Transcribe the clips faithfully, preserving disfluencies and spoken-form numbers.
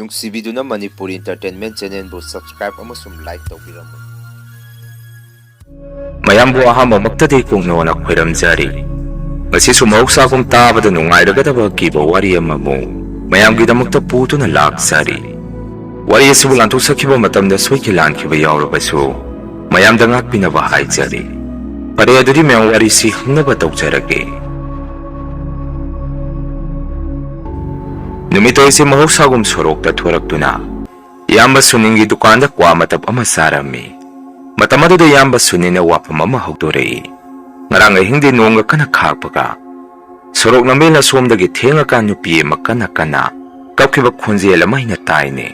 ꯅꯨꯡꯁꯤꯕꯤꯗꯨꯅ Manipur Entertainment Channelꯕꯨ subscribe ꯑꯃꯁꯨꯡ like ꯇꯧꯕꯤꯔꯝꯃꯨ꯫ ꯃꯌꯥꯝꯕꯨ ꯑꯍꯥꯟꯕꯃꯛꯇꯗꯤ ꯄꯨꯛꯅꯣꯟꯅ ꯈꯣꯏꯔꯝꯖꯔꯤ꯫ ꯉꯁꯤꯁꯨ ꯃꯍꯧꯁꯥꯒꯨꯝ ꯇꯥꯕꯗ ꯅꯨꯡꯉꯥꯏꯔꯒꯗꯕ ꯑꯀꯤꯕ ꯋꯥꯔꯤ ꯑꯃꯃꯨꯛ ꯃꯌꯥꯝꯒꯤꯗꯃꯛꯇ ꯄꯨꯗꯨꯅ ꯂꯥꯛꯆꯔꯤ꯫ ꯋꯥꯔꯤ ꯑꯁꯤꯕꯨ ꯂꯥꯟꯊꯣꯛꯆꯈꯤꯕ ꯃꯇꯝꯗ ꯁꯣꯏꯈꯤ ꯂꯥꯟꯈꯤꯕ ꯌꯥꯎꯔꯕꯁꯨ ꯃꯌꯥꯝꯗ ꯉꯥꯛꯄꯤꯅꯕ ꯍꯥꯏꯖꯔꯤ꯫ ꯐꯔꯦ, ꯑꯗꯨꯗꯤ ꯃꯌꯥꯝ ꯋꯥꯔꯤꯁꯤ ꯍꯧꯅꯕ ꯇꯧꯖꯔꯒꯦ꯫ ꯅꯨꯃꯤꯠꯇꯣ ꯑꯩꯁꯦ ꯃꯍꯧꯁꯥꯒꯨꯝ ꯁꯣꯔꯣꯛꯇ ꯊꯣꯔꯛꯇꯨꯅ ꯏꯌꯥꯝꯕ ꯁꯨꯅꯤꯜꯒꯤ ꯗꯨꯀꯥꯟꯗ ꯀ꯭ꯋꯥ ꯃꯇꯞ ꯑꯃ ꯆꯥꯔꯝꯃꯤ꯫ ꯃꯇꯝ ꯑꯗꯨꯗ ꯏꯌꯥꯝꯕ ꯁꯨꯅꯤꯜꯅ ꯋꯥꯐꯝ ꯑꯃ ꯍꯧꯗꯣꯔꯛꯏ꯫ ꯉꯔꯥꯡ ꯑꯍꯤꯡꯗꯤ ꯅꯣꯡꯒ ꯀꯟꯅ ꯈꯥꯛꯄꯒ ꯁꯣꯔꯣꯛ ꯂꯝꯕꯦꯜ ꯑꯁꯣꯝꯗꯒꯤ ꯊꯦꯡꯂꯀꯥꯟ ꯅꯨꯄꯤ ꯑꯃ ꯀꯟꯅ ꯀꯟꯅ ꯀꯞꯈꯤꯕ ꯈꯣꯟꯖꯦꯜ ꯑꯃ ꯑꯩꯅ ꯇꯥꯏꯅꯦ꯫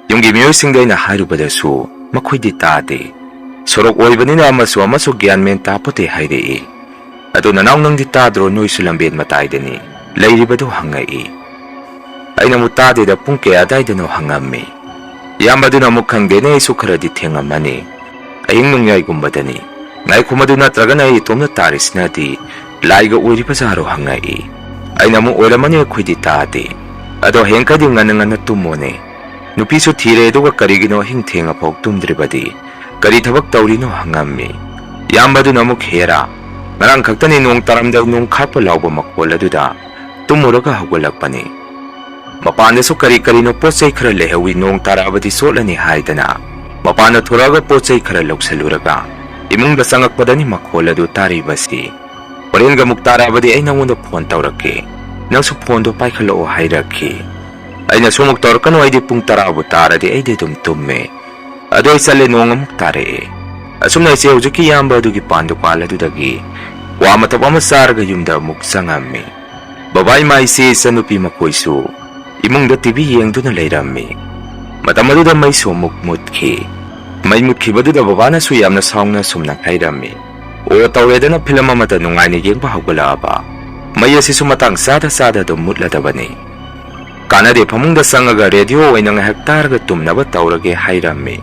ꯌꯨꯝꯒꯤ ꯃꯤꯑꯣꯏꯁꯤꯡꯗ ꯑꯩꯅ ꯍꯥꯏꯔꯨꯕꯗꯁꯨ ꯃꯈꯣꯏꯗꯤ ꯇꯥꯗꯦ꯫ ꯁꯣꯔꯣꯛ ꯑꯣꯏꯕꯅꯤꯅ ꯑꯃꯁꯨ ꯑꯃꯁꯨ ꯒ꯭ꯌꯥꯟ ꯃꯦꯟ ꯇꯥꯄꯣꯠꯇꯦ ꯍꯥꯏꯔꯛꯏ꯫ "ꯑꯗꯣ ꯅꯅꯥꯎ, ꯅꯪꯗꯤ ꯇꯥꯗ꯭ꯔꯣ? ꯅꯣꯏꯁꯨ ꯂꯝꯕꯦꯟ ꯃꯇꯥꯏꯗꯅꯤ ꯂꯩꯔꯤꯕꯗꯨ?" ꯍꯪꯉꯛꯏ꯫ ꯑꯩꯅ ꯑꯃꯨꯛ, "ꯇꯥꯗꯦꯗ, ꯄꯨꯡ ꯀꯌꯥ ꯑꯗꯥꯏꯗꯅꯣ?" ꯍꯪꯉꯝꯃꯤ꯫ ꯏꯌꯥꯝꯕꯗꯨꯅ ꯑꯃꯨꯛ, "ꯈꯪꯗꯦꯅꯦ, ꯑꯩꯁꯨ ꯈꯔꯗꯤ ꯊꯦꯡꯉꯝꯃꯅꯤ꯫ ꯑꯍꯤꯡ ꯅꯣꯡꯌꯥꯏꯒꯨꯝꯕꯗꯅꯤ꯫ ꯉꯥꯏꯈꯣ, ꯃꯗꯨ ꯅꯠꯇ꯭ꯔꯒꯅ ꯑꯩ ꯏꯇꯣꯝꯇ ꯇꯥꯔꯤꯁꯤꯅꯗꯤ ꯂꯥꯏꯒ ꯑꯣꯏꯔꯤꯕꯖꯥꯔꯣ?" ꯍꯪꯉꯛꯏ꯫ ꯑꯩꯅ ꯑꯃꯨꯛ, "ꯑꯣꯏꯔꯝꯃꯅꯤ, ꯑꯩꯈꯣꯏꯗꯤ ꯇꯥꯗꯦ꯫ ꯑꯗꯣ ꯍꯌꯦꯡꯈꯩꯗꯤ ꯉꯟꯅ ꯉꯟꯅ ꯇꯨꯝꯃꯣꯅꯦ꯫ ꯅꯨꯄꯤꯁꯨ ꯊꯤꯔꯦ, ꯑꯗꯨꯒ ꯀꯔꯤꯒꯤꯅꯣ ꯑꯍꯤꯡ ꯊꯦꯡꯉꯐꯥꯎ ꯇꯨꯝꯗ꯭ꯔꯤꯕꯗꯤ? ꯀꯔꯤ ꯊꯕꯛ ꯇꯧꯔꯤꯅꯣ?" ꯍꯪꯉꯝꯃꯤ꯫ ꯏꯌꯥꯝꯕꯗꯨꯅ ꯑꯃꯨꯛ, "ꯍꯦꯔꯥ, ꯉꯔꯥꯡ ꯈꯛꯇꯅꯤ ꯅꯣꯡ ꯇꯥꯔꯝꯗꯥꯏ ꯅꯣꯡ ꯈꯥꯛꯄ ꯂꯥꯎꯕ ꯃꯈꯣꯜ ꯑꯗꯨꯗ ꯇꯨꯝꯃꯨꯔꯒ ꯍꯧꯒꯠꯂꯛꯄꯅꯤ꯫ ꯃꯄꯥꯟꯗꯁꯨ ꯀꯔꯤ ꯀꯔꯤꯅꯣ ꯄꯣꯠ ꯆꯩ ꯈꯔ ꯂꯩꯍꯧꯋꯤ, ꯅꯣꯡ ꯇꯥꯔꯛꯑꯕꯗꯤ ꯆꯣꯠꯂꯅꯤ ꯍꯥꯏꯗꯅ ꯃꯄꯥꯟꯗ ꯊꯣꯔꯛꯑꯒ ꯄꯣꯠ ꯆꯩ ꯈꯔ ꯂꯧꯁꯜꯂꯨꯔꯒ ꯏꯃꯨꯡꯗ ꯆꯪꯉꯛꯄꯗꯅꯤ ꯃꯈꯣꯜ ꯑꯗꯨ ꯇꯥꯔꯤꯕꯁꯤ꯫ ꯍꯣꯔꯦꯟꯒ ꯑꯃꯨꯛ ꯇꯥꯔꯛꯑꯕꯗꯤ ꯑꯩ ꯅꯉꯣꯟꯗ ꯐꯣꯟ ꯇꯧꯔꯛꯀꯦ, ꯅꯪꯁꯨ ꯐꯣꯟꯗꯣ ꯄꯥꯏꯈꯠꯂꯛꯑꯣ" ꯍꯥꯏꯔꯛꯈꯤ꯫ ꯑꯩꯅꯁꯨ ꯑꯃꯨꯛ, "ꯇꯧꯔꯛꯀꯅꯨ, ꯑꯩꯗꯤ ꯄꯨꯡ ꯇꯔꯥꯕꯨ ꯇꯥꯔꯗꯤ ꯑꯩꯗꯤ ꯑꯗꯨꯝ ꯇꯨꯝꯃꯦ"꯫ ꯑꯗꯨ ꯑꯩ ꯆꯠꯂꯦ, ꯅꯣꯡ ꯑꯃꯨꯛ ꯇꯥꯔꯛꯑꯦ꯫ ꯑꯁꯨꯝꯅ ꯑꯩꯁꯦ ꯍꯧꯖꯤꯛꯀꯤ ꯏꯌꯥꯝꯕ ꯑꯗꯨꯒꯤ ꯄꯥꯟ ꯗꯨꯀꯥꯟ ꯑꯗꯨꯗꯒꯤ ꯀ꯭ꯋꯥ ꯃꯇꯞ ꯑꯃ ꯆꯥꯔꯒ ꯌꯨꯝꯗ ꯑꯃꯨꯛ ꯆꯪꯉꯝꯃꯤ꯫ ꯕꯕꯥ, ꯏꯃꯥ, ꯏꯆꯦ, ꯏꯆꯟꯅꯨꯄꯤ ꯃꯈꯣꯏꯁꯨ ꯏꯃꯨꯡꯗ ꯇꯤ ꯚꯤ ꯌꯦꯡꯗꯨꯅ ꯂꯩꯔꯝꯃꯤ꯫ ꯃꯇꯝ ꯑꯗꯨꯗ ꯃꯩꯁꯨ ꯑꯃꯨꯛ ꯃꯨꯠꯈꯤ꯫ ꯃꯩ ꯃꯨꯠꯈꯤꯕꯗꯨꯗ ꯕꯕꯥꯅꯁꯨ ꯌꯥꯝꯅ ꯁꯥꯎꯅ ꯑꯁꯨꯝꯅ ꯍꯥꯏꯔꯝꯃꯤ, "ꯑꯣ, ꯇꯧꯔꯦꯗꯅ, ꯐꯤꯂꯝ ꯑꯃꯇ ꯅꯨꯡꯉꯥꯏꯅ ꯌꯦꯡꯕ ꯍꯧꯒꯠꯂꯛꯑꯕ? ꯃꯩ ꯑꯁꯤꯁꯨ ꯃꯇꯥꯡ ꯆꯥꯗ ꯆꯥꯗ ꯑꯗꯨꯝ ꯃꯨꯠꯂꯗꯕꯅꯤ꯫ ꯀꯥꯟꯅꯗꯦ, ꯐꯃꯨꯡꯗ ꯆꯪꯉꯒ ꯔꯦꯗꯤꯑꯣ ꯑꯣꯏꯅ ꯉꯥꯏꯍꯥꯛ ꯇꯥꯔꯒ ꯇꯨꯝꯅꯕ ꯇꯧꯔꯒꯦ" ꯍꯥꯏꯔꯝꯃꯤ꯫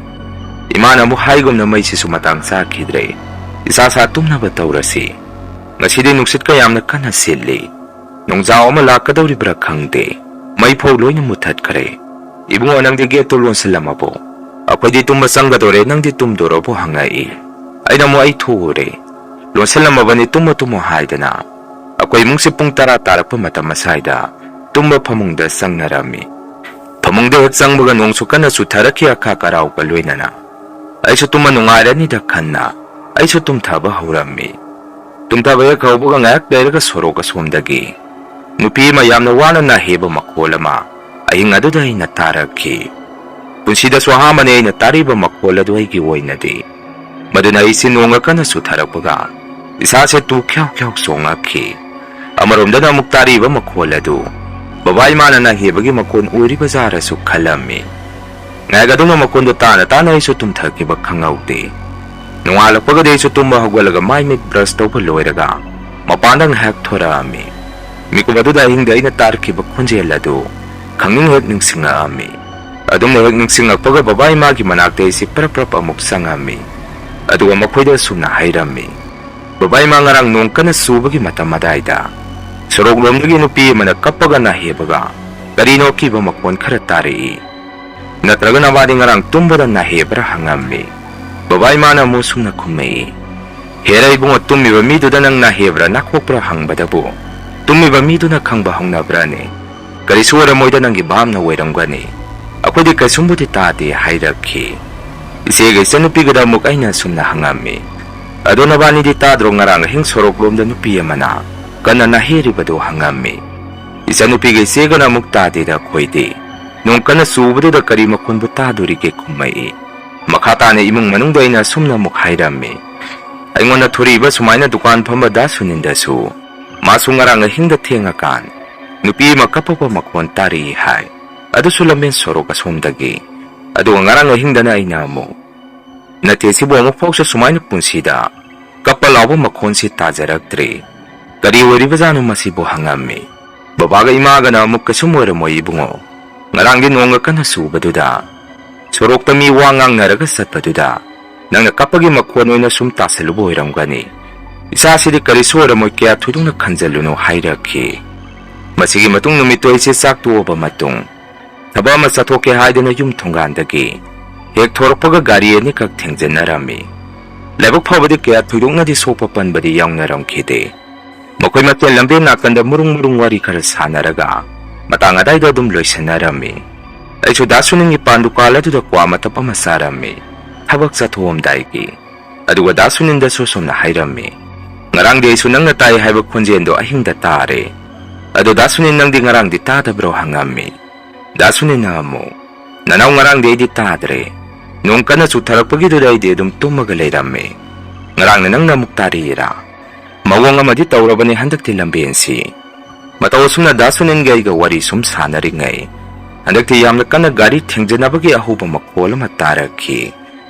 ꯏꯃꯥꯅ ꯑꯃꯨꯛ ꯍꯥꯏꯒꯨꯝꯅ ꯃꯩꯁꯤꯁꯨ ꯃꯇꯥꯡ ꯆꯥꯈꯤꯗ꯭ꯔꯦ꯫ "ꯏꯁꯥ ꯁꯥ ꯇꯨꯝꯅꯕ ꯇꯧꯔꯁꯤ꯫ ꯉꯁꯤꯗꯤ ꯅꯨꯡꯁꯤꯠꯀ ꯌꯥꯝꯅ ꯀꯟꯅ ꯁꯤꯠꯂꯤ꯫ ꯅꯣꯡꯖꯥꯎ ꯑꯃ ꯂꯥꯛꯀꯗꯧꯔꯤꯕ꯭ꯔꯥ ꯈꯪꯗꯦ꯫ ꯃꯩ ꯐꯧ ꯂꯣꯏꯅ ꯃꯨꯠꯊꯠꯈ꯭ꯔꯦ"꯫ "ꯏꯕꯨꯡꯉꯣ, ꯅꯪꯗꯤ ꯒꯦꯠꯇꯨ ꯂꯣꯟꯁꯤꯜꯂꯝꯃꯕꯣ? ꯑꯩꯈꯣꯏꯗꯤ ꯇꯨꯝꯕ ꯆꯪꯒꯗꯣꯔꯦ, ꯅꯪꯗꯤ ꯇꯨꯝꯗꯣꯔꯕꯣ?" ꯍꯪꯉꯛꯏ꯫ ꯑꯩꯅ ꯑꯃꯨꯛ, "ꯑꯩ ꯊꯣꯛꯎꯔꯦ, ꯂꯣꯟꯁꯤꯜꯂꯝꯃꯕꯅꯤ, ꯇꯨꯝꯃꯣ ꯇꯨꯝꯃꯣ" ꯍꯥꯏꯗꯅ ꯑꯩꯈꯣꯏ ꯏꯃꯨꯡꯁꯦ ꯄꯨꯡ ꯇꯔꯥ ꯇꯥꯔꯛꯄ ꯃꯇꯝ ꯑꯁ꯭ꯋꯥꯏꯗ ꯇꯨꯝꯕ ꯐꯃꯨꯡꯗ ꯆꯪꯅꯔꯝꯃꯤ꯫ ꯐꯃꯨꯡꯗ ꯍꯦꯛ ꯆꯪꯕꯒ ꯅꯣꯡꯁꯨ ꯀꯟꯅ ꯆꯨꯊꯔꯛꯈꯤ, ꯑꯈꯥꯛ ꯑꯔꯥꯎꯒ ꯂꯣꯏꯅꯅ꯫ ꯑꯩꯁꯨ ꯇꯨꯝꯕ ꯅꯨꯡꯉꯥꯏꯔꯅꯤꯗ ꯈꯟꯅ ꯑꯩꯁꯨ ꯇꯨꯝꯊꯕ ꯍꯧꯔꯝꯃꯤ꯫ ꯇꯨꯝꯊꯕ ꯍꯦꯛ ꯍꯧꯕꯒ ꯉꯥꯏꯍꯥꯛ ꯂꯩꯔꯒ ꯁꯣꯔꯣꯛ ꯑꯁꯣꯝꯗꯒꯤ ꯅꯨꯄꯤ ꯑꯃ ꯌꯥꯝꯅ ꯋꯥꯅ ꯅꯥꯍꯦꯕ ꯃꯈꯣꯜ ꯑꯃ ꯑꯍꯤꯡ ꯑꯗꯨꯗ ꯑꯩꯅ ꯇꯥꯔꯛꯈꯤ꯫ ꯄꯨꯟꯁꯤꯗꯁꯨ ꯑꯍꯥꯟꯕꯅꯤ ꯑꯩꯅ ꯇꯥꯔꯤꯕ ꯃꯈꯣꯜ ꯑꯗꯨ ꯑꯩꯒꯤ ꯑꯣꯏꯅꯗꯤ꯫ ꯃꯗꯨꯅ ꯑꯩꯁꯤ ꯅꯣꯡꯒ ꯀꯟꯅ ꯆꯨꯊꯔꯛꯄꯒ ꯏꯁꯥꯁꯦ ꯇꯨ ꯈ꯭ꯌꯥꯎ ꯈ꯭ꯌꯥꯎ ꯆꯣꯡꯉꯛꯈꯤ꯫ ꯑꯃꯔꯣꯝꯗꯅ ꯑꯃꯨꯛ ꯇꯥꯔꯤꯕ ꯃꯈꯣꯜ ꯑꯗꯨ ꯕꯕꯥ ꯏꯃꯥꯅ ꯅꯥꯍꯦꯕꯒꯤ ꯃꯈꯣꯜ ꯑꯣꯏꯔꯤꯕ ꯖꯥꯔꯁꯨ ꯈꯜꯂꯝꯃꯤ꯫ ꯉꯥꯏꯍꯥꯛ ꯑꯗꯨꯝꯅ ꯃꯈꯣꯟꯗꯨ ꯇꯥꯅ ꯇꯥꯅ ꯑꯩꯁꯨ ꯇꯨꯝꯊꯈꯤꯕ ꯈꯪꯍꯧꯗꯦ꯫ ꯅꯣꯡꯉꯥꯜꯂꯛꯄꯒꯗꯤ ꯑꯩꯁꯨ ꯇꯨꯝꯕ ꯍꯧꯒꯠꯂꯒ ꯃꯥꯏ ꯃꯤꯠ ꯕ꯭ꯔꯁ ꯇꯧꯕ ꯂꯣꯏꯔꯒ ꯃꯄꯥꯟꯗ ꯉꯥꯏꯍꯥꯛ ꯊꯣꯔꯛꯑꯝꯃꯤ꯫ ꯃꯤꯀꯨꯞ ꯑꯗꯨꯗ ꯑꯍꯤꯡꯗ ꯑꯩꯅ ꯇꯥꯔꯛꯈꯤꯕ ꯈꯣꯟꯖꯦꯜ ꯑꯗꯨ ꯈꯪꯅꯤꯡ ꯍꯦꯛ ꯅꯤꯡꯁꯤꯡꯉꯛꯑꯝꯃꯤ꯫ ꯑꯗꯨꯝꯅ ꯍꯦꯛ ꯅꯤꯡꯁꯤꯡꯉꯛꯄꯒ ꯕꯕꯥ ꯏꯃꯥꯒꯤ ꯃꯅꯥꯛꯇ ꯑꯩꯁꯤ ꯄ꯭ꯔꯞ ꯄ꯭ꯔꯞ ꯑꯃꯨꯛ ꯆꯪꯉꯝꯃꯤ꯫ ꯑꯗꯨꯒ ꯃꯈꯣꯏꯗ ꯑꯁꯨꯝꯅ ꯍꯥꯏꯔꯝꯃꯤ, "ꯕꯕꯥ ꯏꯃꯥ, ꯉꯔꯥꯡ ꯅꯣꯡ ꯀꯟꯅ ꯆꯨꯕꯒꯤ ꯃꯇꯝ ꯑꯗꯥꯏꯗ ꯁꯣꯔꯣꯛꯂꯣꯝꯗꯒꯤ ꯅꯨꯄꯤ ꯑꯃꯅ ꯀꯞꯄꯒ ꯅꯥꯍꯦꯕꯒ ꯀꯔꯤꯅꯣ ꯑꯀꯤꯕ ꯃꯈꯣꯟ ꯈꯔ ꯇꯥꯔꯛꯏ꯫ ꯅꯠꯇ꯭ꯔꯒ ꯅꯕꯥꯅꯤ ꯉꯔꯥꯡ ꯇꯨꯝꯕꯗ ꯅꯥꯍꯦꯕ꯭ꯔꯥ?" ꯍꯪꯉꯝꯃꯤ꯫ ꯕꯕꯥ ꯏꯃꯥꯅ ꯑꯃꯨꯛ ꯁꯨꯝꯅ ꯈꯨꯝꯃꯛꯏ, "ꯍꯦꯔꯥ ꯏꯕꯨꯡꯉꯣ, ꯇꯨꯝꯃꯤꯕ ꯃꯤꯗꯨꯗ ꯅꯪ ꯅꯥꯍꯦꯕ꯭ꯔꯥ ꯅꯥꯈꯣꯛꯄ꯭ꯔꯥ ꯍꯪꯕꯗꯕꯨ ꯇꯨꯝꯃꯤꯕ ꯃꯤꯗꯨꯅ ꯈꯪꯕ ꯍꯧꯅꯕ꯭ꯔꯥꯅꯦ? ꯀꯔꯤꯁꯨ ꯑꯣꯏꯔꯝꯃꯣꯏꯗ, ꯅꯪꯒꯤ ꯚꯥꯞꯅ ꯑꯣꯏꯔꯝꯒꯅꯤ꯫ ꯑꯩꯈꯣꯏꯗꯤ ꯀꯩꯁꯨꯝꯕꯨꯗꯤ ꯇꯥꯗꯦ" ꯍꯥꯏꯔꯛꯈꯤ꯫ ꯏꯆꯦꯒ ꯏꯆꯟꯅꯨꯄꯤꯒꯗ ꯑꯃꯨꯛ ꯑꯩꯅ ꯑꯁꯨꯝꯅ ꯍꯪꯉꯝꯃꯤ, "ꯑꯗꯣ ꯅꯕꯥꯅꯤꯗꯤ ꯇꯥꯗ꯭ꯔꯣ ꯉꯔꯥꯡ ꯑꯍꯤꯡ ꯁꯣꯔꯣꯛꯂꯣꯝꯗ ꯅꯨꯄꯤ ꯑꯃꯅ ꯀꯟꯅ ꯅꯥꯍꯦꯔꯤꯕꯗꯣ?" ꯍꯪꯉꯝꯃꯤ꯫ ꯏꯆꯟꯅꯨꯄꯤꯒ ꯏꯆꯦꯒꯅ ꯑꯃꯨꯛ, "ꯇꯥꯗꯦꯗ ꯑꯩꯈꯣꯏꯗꯤ꯫ ꯅꯣꯡ ꯀꯟꯅ ꯆꯨꯕꯗꯨꯗ ꯀꯔꯤ ꯃꯈꯣꯟꯕꯨ ꯇꯥꯗꯣꯔꯤꯒꯦ?" ꯈꯨꯝꯃꯛꯏ꯫ ꯃꯈꯥ ꯇꯥꯅ ꯏꯃꯨꯡ ꯃꯅꯨꯡꯗ ꯑꯩꯅ ꯑꯁꯨꯝꯅ ꯑꯃꯨꯛ ꯍꯥꯏꯔꯝꯃꯤ, "ꯑꯩꯉꯣꯟꯗ ꯊꯣꯔꯛꯏꯕ ꯁꯨꯃꯥꯏꯅ ꯗꯨꯀꯥꯟ ꯐꯝꯕ ꯗꯥ ꯁꯨꯅꯤꯟꯗꯁꯨ ꯃꯥꯁꯨ ꯉꯔꯥꯡ ꯑꯍꯤꯡꯗ ꯊꯦꯡꯉꯀꯥꯟ ꯅꯨꯄꯤ ꯑꯃ ꯀꯞꯄꯛꯄ ꯃꯈꯣꯟ ꯇꯥꯔꯛꯏ ꯍꯥꯏ꯫ ꯑꯗꯨꯁꯨ ꯂꯝꯕꯦꯟ ꯁꯣꯔꯣꯛ ꯑꯁꯣꯝꯗꯒꯤ꯫ ꯑꯗꯨꯒ ꯉꯔꯥꯡ ꯑꯍꯤꯡꯗꯅ ꯑꯩꯅ ꯑꯃꯨꯛ, ꯅꯠꯇꯦ, ꯁꯤꯕꯨ ꯑꯃꯨꯛ ꯐꯥꯎꯁꯨ ꯁꯨꯃꯥꯏꯅ ꯄꯨꯟꯁꯤꯗ ꯀꯞꯄ ꯂꯥꯎꯕ ꯃꯈꯣꯟꯁꯤ ꯇꯥꯖꯔꯛꯇ꯭ꯔꯤ꯫ ꯀꯔꯤ ꯑꯣꯏꯔꯤꯕꯖꯥꯠꯅꯣ ꯃꯁꯤꯕꯨ?" ꯍꯪꯉꯝꯃꯤ꯫ ꯕꯕꯥꯒ ꯏꯃꯥꯒꯅ ꯑꯃꯨꯛ, "ꯀꯩꯁꯨꯝ ꯑꯣꯏꯔꯝꯃꯣꯏ ꯏꯕꯨꯡꯉꯣ, ꯉꯔꯥꯡꯗꯤ ꯅꯣꯡꯒ ꯀꯟꯅ ꯆꯨꯕꯗꯨꯗ ꯁꯣꯔꯣꯛꯇ ꯃꯤ ꯋꯥ ꯉꯥꯡꯅꯔꯒ ꯆꯠꯄꯗꯨꯗ ꯅꯪꯅ ꯀꯞꯄꯒꯤ ꯃꯈꯣꯟ ꯑꯣꯏꯅ ꯁꯨꯝ ꯇꯥꯁꯜꯂꯨꯕ ꯑꯣꯏꯔꯝꯒꯅꯤ꯫ ꯏꯆꯥꯁꯤꯗꯤ ꯀꯔꯤꯁꯨ ꯑꯣꯏꯔꯝꯃꯣꯏ, ꯀꯌꯥ ꯊꯣꯏꯗꯣꯛꯅ ꯈꯟꯖꯜꯂꯨꯅꯨ" ꯍꯥꯏꯔꯛꯈꯤ꯫ ꯃꯁꯤꯒꯤ ꯃꯇꯨꯡ ꯅꯨꯃꯤꯠꯇꯨ ꯑꯩꯁꯦ ꯆꯥꯛ ꯇꯣꯛꯑꯕ ꯃꯇꯨꯡ ꯊꯕꯛ ꯑꯃ ꯆꯠꯊꯣꯛꯀꯦ ꯍꯥꯏꯗꯨꯅ ꯌꯨꯝ ꯊꯣꯡꯒꯥꯟꯗꯒꯤ ꯍꯦꯛ ꯊꯣꯔꯛꯄꯒ ꯒꯥꯔꯤ ꯑꯅꯤꯈꯛ ꯊꯦꯡꯖꯤꯟꯅꯔꯝꯃꯤ꯫ ꯂꯥꯏꯕꯛ ꯐꯕꯗꯤ ꯀꯌꯥ ꯊꯣꯏꯗꯣꯛꯅꯗꯤ ꯁꯣꯛꯄ ꯄꯟꯕꯗꯤ ꯌꯥꯎꯅꯔꯝꯈꯤꯗꯦ꯫ ꯃꯈꯣꯏ ꯃꯁꯦꯜ ꯂꯝꯕꯦꯟ ꯅꯥꯀꯟꯗ ꯃꯔꯨꯡ ꯃꯔꯨꯡ ꯋꯥꯔꯤ ꯈꯔ ꯁꯥꯟꯅꯔꯒ ꯃꯇꯥꯡ ꯑꯗꯥꯏꯗ ꯑꯗꯨꯝ ꯂꯣꯏꯁꯤꯟꯅꯔꯝꯃꯤ꯫ ꯑꯩꯁꯨ ꯗꯥ ꯁꯨꯅꯤꯜꯒꯤ ꯄꯥꯟ ꯗꯨꯀꯥꯟ ꯑꯗꯨꯗ ꯀ꯭ꯋꯥ ꯃꯇꯞ ꯑꯃ ꯆꯥꯔꯝꯃꯤ, ꯊꯕꯛ ꯆꯠꯊꯣꯛꯑꯝꯗꯥꯏꯒꯤ꯫ ꯑꯗꯨꯒ ꯗꯥ ꯁꯨꯅꯤꯜꯗꯁꯨ ꯁꯨꯝꯅ ꯍꯥꯏꯔꯝꯃꯤ, "ꯉꯔꯥꯡꯗꯤ ꯑꯩꯁꯨ ꯅꯪꯅ ꯇꯥꯏ ꯍꯥꯏꯕ ꯈꯣꯟꯖꯦꯜꯗꯣ ꯑꯍꯤꯡꯗ ꯇꯥꯔꯦ꯫ ꯑꯗꯣ ꯗꯥ ꯁꯨꯅꯤꯜ, ꯅꯪꯗꯤ ꯉꯔꯥꯡꯗꯤ ꯇꯥꯗꯕ꯭ꯔꯣ?" ꯍꯪꯉꯝꯃꯤ꯫ ꯗꯥ ꯁꯨꯅꯤꯜꯅ ꯑꯃꯨꯛ, "ꯅꯅꯥꯎ, ꯉꯔꯥꯡꯗꯤ ꯑꯩꯗꯤ ꯇꯥꯗ꯭ꯔꯦ꯫ ꯅꯣꯡ ꯀꯟꯅ ꯆꯨꯊꯔꯛꯄꯒꯤꯗꯨꯗ ꯑꯩꯗꯤ ꯑꯗꯨꯝ ꯇꯨꯝꯃꯒ ꯂꯩꯔꯝꯃꯦ꯫ ꯉꯔꯥꯡꯅ ꯅꯪꯅ ꯑꯃꯨꯛ ꯇꯥꯔꯤꯔꯥ? ꯃꯑꯣꯡ ꯑꯃꯗꯤ ꯇꯧꯔꯕꯅꯤ ꯍꯟꯗꯛꯇꯤ ꯂꯝꯕꯦꯟꯁꯤ꯫" ꯃꯇꯧ ꯑꯁꯨꯝꯅ ꯗꯥ ꯁꯨꯅꯤꯜꯒ ꯑꯩꯒ ꯋꯥꯔꯤ ꯁꯨꯝ ꯁꯥꯟꯅꯔꯤꯉꯩ, ꯍꯟꯗꯛꯇꯤ ꯌꯥꯝꯅ ꯀꯟꯅ ꯒꯥꯔꯤ ꯊꯦꯡꯖꯤꯟꯅꯕꯒꯤ ꯑꯍꯧꯕ ꯃꯈꯣꯜ ꯑꯃ ꯇꯥꯔꯛꯈꯤ꯫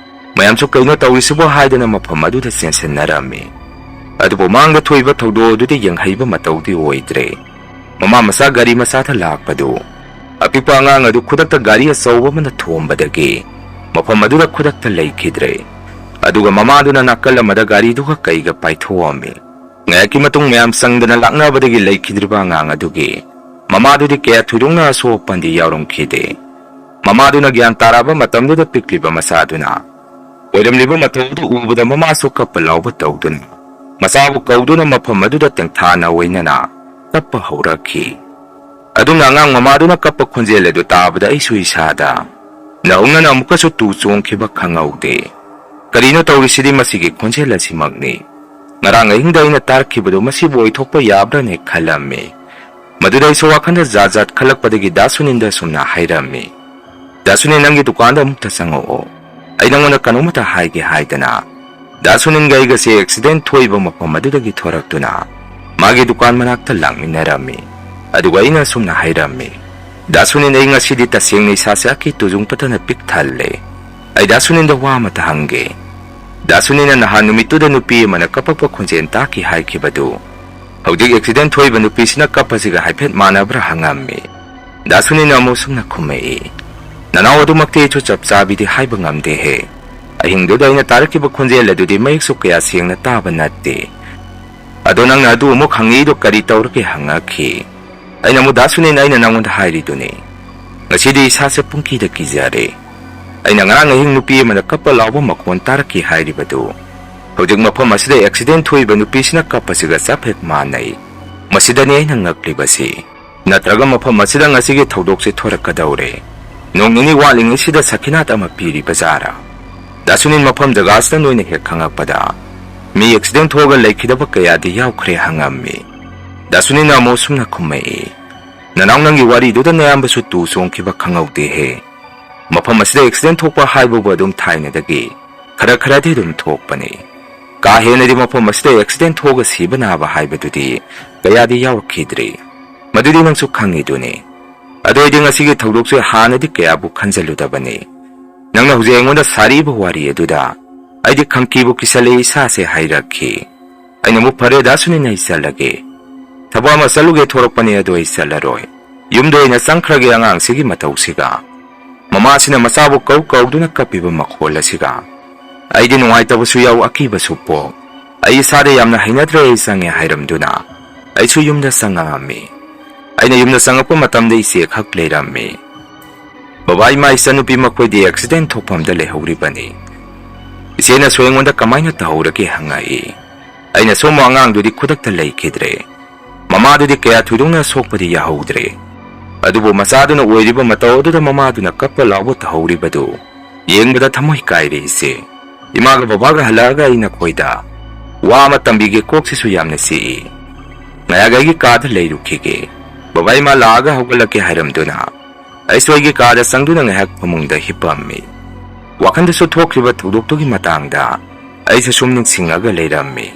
ꯃꯌꯥꯝꯁꯨ "ꯀꯩꯅꯣ ꯇꯧꯔꯤꯁꯤꯕꯣ?" ꯍꯥꯏꯗꯨꯅ ꯃꯐꯝ ꯑꯗꯨꯗ ꯆꯦꯟꯁꯤꯟꯅꯔꯝꯃꯤ꯫ ꯑꯗꯨꯕꯨ ꯃꯥꯡꯗ ꯊꯣꯛꯏꯕ ꯊꯧꯗꯣꯛ ꯑꯗꯨꯗꯤ ꯌꯦꯡꯍꯩꯕ ꯃꯇꯧꯗꯤ ꯑꯣꯏꯗ꯭ꯔꯦ꯫ ꯃꯃꯥ ꯃꯆꯥ ꯒꯥꯔꯤ ꯃꯆꯥꯗ ꯂꯥꯛꯄꯗꯨ ꯑꯄꯤꯛꯄ ꯑꯉꯥꯡ ꯑꯗꯨ ꯈꯨꯗꯛꯇ ꯒꯥꯔꯤ ꯑꯆꯧꯕ ꯑꯃꯅ ꯊꯣꯝꯕꯗꯒꯤ ꯃꯐꯝ ꯑꯗꯨꯗ ꯈꯨꯗꯛꯇ ꯂꯩꯈꯤꯗ꯭ꯔꯦ꯫ ꯑꯗꯨꯒ ꯃꯃꯥꯗꯨꯅ ꯅꯥꯀꯜ ꯑꯃꯗ ꯒꯥꯔꯤꯗꯨꯒ ꯀꯩꯒ ꯄꯥꯏꯊꯣꯛꯑꯝꯃꯤ꯫ ꯉꯥꯏꯍꯥꯛꯀꯤ ꯃꯇꯨꯡ ꯃꯌꯥꯝ ꯆꯪꯗꯅ ꯂꯥꯛꯅꯕꯗꯒꯤ ꯂꯩꯈꯤꯗ꯭ꯔꯤꯕ ꯑꯉꯥꯡ ꯑꯗꯨꯒꯤ ꯃꯃꯥꯗꯨꯗꯤ ꯀꯌꯥ ꯊꯣꯏꯗꯣꯛꯅ ꯑꯁꯣꯛ ꯑꯄꯟꯗꯤ ꯌꯥꯎꯔꯝꯈꯤꯗꯦ꯫ ꯃꯃꯥꯗꯨꯅ ꯒ꯭ꯌꯥꯟ ꯇꯥꯔꯛꯑꯕ ꯃꯇꯝꯗꯨꯗ ꯄꯤꯛꯂꯤꯕ ꯃꯆꯥꯗꯨꯅ ꯑꯣꯏꯔꯝꯂꯤꯕ ꯃꯇꯧ ꯑꯗꯨ ꯎꯕꯗ ꯃꯃꯥꯁꯨ ꯀꯞꯄ ꯂꯥꯎꯕ ꯇꯧꯗꯨꯅ ꯃꯆꯥꯕꯨ ꯀꯧꯗꯨꯅ ꯃꯐꯝ ꯑꯗꯨꯗ ꯇꯦꯡꯊꯥꯅ ꯑꯣꯏꯅꯅ ꯀꯞꯄ ꯍꯧꯔꯛꯈꯤ꯫ ꯑꯗꯨꯝꯅ ꯑꯉꯥꯡ ꯃꯃꯥꯗꯨꯅ ꯀꯞꯄ ꯈꯣꯟꯖꯦꯜ ꯑꯗꯨ ꯇꯥꯕꯗ ꯑꯩꯁꯨ ꯏꯁꯥꯗ ꯅꯧꯍꯧꯅꯅ ꯑꯃꯨꯛꯀꯁꯨ ꯇꯨ ꯆꯣꯡꯈꯤꯕ ꯈꯪꯍꯧꯗꯦ꯫ "ꯀꯔꯤꯅꯣ ꯇꯧꯔꯤꯁꯤꯗꯤ? ꯃꯁꯤꯒꯤ ꯈꯣꯟꯖꯦꯜ ꯑꯁꯤꯃꯛꯅꯤ꯫ ꯉꯔꯥꯡ ꯑꯍꯤꯡꯗ ꯑꯩꯅ ꯇꯥꯔꯛꯈꯤꯕꯗꯨ ꯃꯁꯤꯕꯨ ꯑꯣꯏꯊꯣꯛꯄ ꯌꯥꯕ꯭ꯔꯅꯦ?" ꯈꯜꯂꯝꯃꯤ꯫ ꯃꯗꯨꯗ ꯑꯩꯁꯨ ꯋꯥꯈꯜꯗ ꯖꯥꯠ ꯖꯥꯠ ꯈꯜꯂꯛꯄꯗꯒꯤ ꯗꯥ ꯁꯨꯅꯤꯜꯗ ꯑꯁꯨꯝꯅ ꯍꯥꯏꯔꯝꯃꯤ, "ꯗꯥ ꯁꯨꯅꯤꯜ, ꯅꯪꯒꯤ ꯗꯨꯀꯥꯟꯗ ꯑꯃꯨꯛꯇ ꯆꯪꯉꯛꯑꯣ꯫ ꯑꯩ ꯅꯪꯉꯣꯟꯗ ꯀꯩꯅꯣꯝꯃꯇ ꯍꯥꯏꯒꯦ" ꯍꯥꯏꯗꯅ ꯗꯥ ꯁꯨꯅꯤꯜꯒ ꯑꯩꯒꯁꯦ ꯑꯦꯛꯁꯤꯗꯦꯟ ꯊꯣꯛꯏꯕ ꯃꯐꯝ ꯑꯗꯨꯗꯒꯤ ꯊꯣꯔꯛꯇꯨꯅ ꯃꯥꯒꯤ ꯗꯨꯀꯥꯟ ꯃꯅꯥꯛꯇ ꯂꯥꯛꯃꯤꯟꯅꯔꯝꯃꯤ꯫ ꯑꯗꯨꯒ ꯑꯩꯅ ꯑꯁꯨꯝꯅ ꯍꯥꯏꯔꯝꯃꯤ, "ꯗꯥ ꯁꯨꯅꯤꯜ, ꯑꯩ ꯉꯁꯤꯗꯤ ꯇꯁꯦꯡꯅ ꯏꯁꯥꯁꯦ ꯑꯀꯤ ꯇꯨꯖꯨꯡ ꯄꯠꯇꯅ ꯄꯤꯛ ꯊꯜꯂꯦ꯫ ꯑꯩ ꯗꯥ ꯁꯨꯅꯤꯜꯗ ꯋꯥ ꯑꯃꯇ ꯍꯪꯒꯦ꯫ ꯗꯥ ꯁꯨꯅꯤꯜꯅ ꯅꯍꯥꯟ ꯅꯨꯃꯤꯠꯇꯨꯗ ꯅꯨꯄꯤ ꯑꯃꯅ ꯀꯞꯄꯛꯄ ꯈꯣꯟꯖꯦꯜ ꯇꯥꯈꯤ ꯍꯥꯏꯈꯤꯕꯗꯨ ꯍꯧꯖꯤꯛ ꯑꯦꯛꯁꯤꯗꯦꯟ ꯊꯣꯛꯏꯕ ꯅꯨꯄꯤꯁꯤꯅ ꯀꯞꯄꯁꯤꯒ ꯍꯥꯏꯐꯦꯠ ꯃꯥꯟꯅꯕ꯭ꯔꯥ?" ꯍꯪꯉꯝꯃꯤ꯫ ꯗꯥ ꯁꯨꯅꯤꯜꯅ ꯑꯃꯨꯛ ꯁꯨꯝꯅ ꯈꯨꯝꯃꯛꯏ, "ꯅꯅꯥꯎ, ꯑꯗꯨꯃꯛꯇꯤ ꯑꯩꯁꯨ ꯆꯞ ꯆꯥꯕꯤꯗꯤ ꯍꯥꯏꯕ ꯉꯝꯗꯦꯍꯦ꯫ ꯑꯍꯤꯡꯗꯨꯗ ꯑꯩꯅ ꯇꯥꯔꯛꯈꯤꯕ ꯈꯣꯟꯖꯦꯜ ꯑꯗꯨꯗꯤ ꯃꯌꯦꯛꯁꯨ ꯀꯌꯥ ꯁꯦꯡꯅ ꯇꯥꯕ ꯅꯠꯇꯦ꯫ ꯑꯗꯣ ꯅꯪꯅ ꯑꯗꯨ ꯑꯃꯨꯛ ꯍꯪꯉꯤꯗꯣ ꯀꯔꯤ ꯇꯧꯔꯒꯦ?" ꯍꯪꯉꯛꯈꯤ꯫ ꯑꯩꯅ ꯑꯃꯨꯛ, "ꯗꯥ ꯁꯨꯅꯤꯜ, ꯑꯩꯅ ꯅꯪꯉꯣꯟꯗ ꯍꯥꯏꯔꯤꯗꯨꯅꯤ, ꯉꯁꯤꯗꯤ ꯏꯁꯥꯁꯦ ꯄꯨꯡꯀꯤꯗ ꯀꯤꯖꯔꯦ꯫ ꯑꯩꯅ ꯉꯔꯥꯡ ꯑꯍꯤꯡ ꯅꯨꯄꯤ ꯑꯃꯅ ꯀꯞꯄ ꯂꯥꯎꯕ ꯃꯈꯣꯟ ꯇꯥꯔꯛꯈꯤ ꯍꯥꯏꯔꯤꯕꯗꯨ, ꯍꯧꯖꯤꯛ ꯃꯐꯝ ꯑꯁꯤꯗ ꯑꯦꯛꯁꯤꯗꯦꯟ ꯊꯣꯛꯏꯕ ꯅꯨꯄꯤꯁꯤꯅ ꯀꯞꯄꯁꯤꯒ ꯆꯞ ꯍꯦꯛ ꯃꯥꯟꯅꯩ꯫ ꯃꯁꯤꯗꯅꯤ ꯑꯩꯅ ꯉꯛꯂꯤꯕꯁꯤ꯫ ꯅꯠꯇ꯭ꯔꯒ ꯃꯐꯝ ꯑꯁꯤꯗ ꯉꯁꯤꯒꯤ ꯊꯧꯗꯣꯛꯁꯦ ꯊꯣꯔꯛꯀꯗꯧꯔꯦ? ꯅꯣꯡ ꯅꯤꯅꯤ ꯋꯥꯠꯂꯤꯉꯩꯁꯤꯗ ꯁꯈꯤꯅꯥꯠ ꯑꯃ ꯄꯤꯔꯤꯕ ꯖꯥꯔꯥ? ꯗꯥ ꯁꯨꯅꯤꯜ ꯃꯐꯝ ꯖꯒꯥꯁꯤꯗ ꯅꯣꯏꯅ ꯍꯦꯛ ꯈꯪꯉꯛꯄꯗ, ꯃꯤ ꯑꯦꯛꯁꯤꯗꯦꯟ ꯊꯣꯛꯑꯒ ꯂꯩꯈꯤꯗꯕ ꯀꯌꯥꯗꯤ ꯌꯥꯎꯈ꯭ꯔꯦ ꯍꯪꯉꯝꯃꯤ꯫ ꯗꯥ ꯁꯨꯅꯤꯜꯅ ꯑꯃꯨꯛ ꯁꯨꯝꯅ ꯈꯨꯝꯃꯛꯏ, "ꯅꯅꯥꯎ, ꯅꯪꯒꯤ ꯋꯥꯔꯤꯗꯨꯗ ꯅꯌꯥꯝꯕꯁꯨ ꯇꯨ ꯆꯣꯡꯈꯤꯕ ꯈꯪꯍꯧꯗꯦꯍꯦ꯫ ꯃꯐꯝ ꯑꯁꯤꯗ ꯑꯦꯛꯁꯤꯗꯦꯟ ꯊꯣꯛꯄ ꯍꯥꯏꯕꯕꯨ ꯑꯗꯨꯝ ꯊꯥꯏꯅꯗꯒꯤ ꯈꯔ ꯈꯔꯗꯤ ꯑꯗꯨꯝ ꯊꯣꯛꯄꯅꯤ꯫ ꯀꯥ ꯍꯦꯟꯅꯗꯤ ꯃꯐꯝ ꯑꯁꯤꯗ ꯑꯦꯛꯁꯤꯗꯦꯟ ꯊꯣꯛꯑꯒ ꯁꯤꯕ ꯅꯥꯕ ꯍꯥꯏꯕꯗꯨꯗꯤ ꯀꯌꯥꯗꯤ ꯌꯥꯎꯔꯛꯈꯤꯗ꯭ꯔꯤ꯫ ꯃꯗꯨꯗꯤ ꯅꯪꯁꯨ ꯈꯪꯉꯤꯗꯨꯅꯤ꯫ ꯑꯗꯨ ꯑꯩꯗꯤ ꯉꯁꯤꯒꯤ ꯊꯧꯗꯣꯛꯁꯦ ꯍꯥꯟꯅꯗꯤ ꯀꯌꯥꯕꯨ ꯈꯟꯖꯜꯂꯨꯗꯕꯅꯤ꯫ ꯅꯪꯅ ꯍꯧꯖꯤꯛ ꯑꯩꯉꯣꯟꯗ ꯁꯥꯔꯤꯕ ꯋꯥꯔꯤ ꯑꯗꯨꯗ ꯑꯩꯗꯤ ꯈꯪꯀꯤꯕꯨ ꯀꯤꯁꯜꯂꯛꯏ, ꯏꯁꯥꯁꯦ ꯍꯥꯏꯔꯛꯈꯤ꯫ ꯑꯩꯅ ꯑꯃꯨꯛ, "ꯐꯔꯦ ꯗꯥ ꯁꯨꯅꯤꯜ, ꯑꯩ ꯆꯠꯂꯒꯦ꯫ ꯊꯕꯛ ꯑꯃ ꯆꯠꯂꯨꯒꯦ ꯊꯣꯔꯛꯄꯅꯦ, ꯑꯗꯣ ꯑꯩ ꯆꯠꯂꯔꯣꯏ꯫ ꯌꯨꯝꯗ ꯑꯣꯏꯅ ꯆꯪꯈ꯭ꯔꯒꯦ ꯑꯉꯥꯡꯁꯤꯒꯤ ꯃꯇꯧꯁꯤꯒ꯫ ꯃꯃꯥꯁꯤꯅ ꯃꯆꯥꯕꯨ ꯀꯧ ꯀꯧꯗꯨꯅ ꯀꯞꯄꯤꯕ ꯃꯈꯣꯜ ꯑꯁꯤꯒ꯫ ꯑꯩꯗꯤ ꯅꯨꯡꯉꯥꯏꯇꯕꯁꯨ ꯌꯥꯎ, ꯑꯀꯤꯕꯁꯨ ꯄꯣꯛ꯫ ꯑꯩ ꯏꯁꯥꯗ ꯌꯥꯝꯅ ꯍꯩꯅꯗ꯭ꯔꯦ, ꯑꯩ ꯆꯪꯉꯦ" ꯍꯥꯏꯔꯝꯗꯨꯅ ꯑꯩꯁꯨ ꯌꯨꯝꯗ ꯆꯪꯉꯛꯑꯝꯃꯤ꯫ ꯑꯩꯅ ꯌꯨꯝꯗ ꯆꯪꯉꯛꯄ ꯃꯇꯝꯗ ꯏꯆꯦ ꯈꯛ ꯂꯩꯔꯝꯃꯤ꯫ ꯕꯕꯥ, ꯏꯃꯥ, ꯏꯆꯟꯅꯨꯄꯤ ꯃꯈꯣꯏꯗꯤ ꯑꯦꯛꯁꯤꯗꯦꯟ ꯊꯣꯛꯐꯝꯗ ꯂꯩꯍꯧꯔꯤꯕꯅꯤ꯫ ꯏꯆꯦꯅꯁꯨ ꯑꯩꯉꯣꯟꯗ ꯀꯃꯥꯏꯅ ꯇꯧꯍꯧꯔꯒꯦ ꯍꯪꯉꯛꯏ꯫ ꯑꯩꯅꯁꯨ ꯑꯃꯨꯛ, ꯑꯉꯥꯡꯗꯨꯗꯤ ꯈꯨꯗꯛꯇ ꯂꯩꯈꯤꯗ꯭ꯔꯦ꯫ ꯃꯃꯥꯗꯨꯗꯤ ꯀꯌꯥ ꯊꯣꯏꯗꯣꯛꯅ ꯁꯣꯛꯄꯗꯤ ꯌꯥꯍꯧꯗ꯭ꯔꯦ꯫ ꯑꯗꯨꯕꯨ ꯃꯆꯥꯗꯨꯅ ꯑꯣꯏꯔꯤꯕ ꯃꯇꯧ ꯑꯗꯨꯗ ꯃꯃꯥꯗꯨꯅ ꯀꯞꯄ ꯂꯥꯎꯕ ꯇꯧꯍꯧꯔꯤꯕꯗꯨ ꯌꯦꯡꯕꯗ ꯊꯃꯣꯏ ꯀꯥꯏꯔꯦ ꯏꯆꯦ꯫ ꯏꯃꯥꯒ ꯕꯕꯥꯒ ꯍꯜꯂꯛꯑꯒ ꯑꯩ ꯅꯈꯣꯏꯗ ꯋꯥ ꯑꯃ ꯇꯝꯕꯤꯒꯦ, ꯀꯣꯛꯁꯤꯁꯨ ꯌꯥꯝꯅ ꯆꯤꯛꯏ꯫ ꯉꯥꯏꯍꯥꯛ ꯑꯩꯒꯤ ꯀꯥꯗ ꯂꯩꯔꯨꯈꯤꯒꯦ꯫ ꯕꯕꯥ ꯏꯃꯥ ꯂꯥꯛꯑꯒ ꯍꯧꯒꯠꯂꯛꯀꯦ ꯍꯥꯏꯔꯝꯗꯨꯅ ꯑꯩꯁꯨ ꯑꯩꯒꯤ ꯀꯥꯗ ꯆꯪꯗꯨꯅ ꯉꯥꯏꯍꯥꯛ ꯐꯃꯨꯡꯗ ꯍꯤꯞꯄꯝꯃꯤ꯫ ꯋꯥꯈꯜꯗꯁꯨ ꯊꯣꯛꯈ꯭ꯔꯤꯕ ꯊꯧꯗꯣꯛꯇꯨꯒꯤ ꯃꯇꯥꯡꯗ ꯑꯩꯁꯨ ꯁꯨꯝ ꯅꯤꯡꯁꯤꯡꯉꯒ ꯂꯩꯔꯝꯃꯤ꯫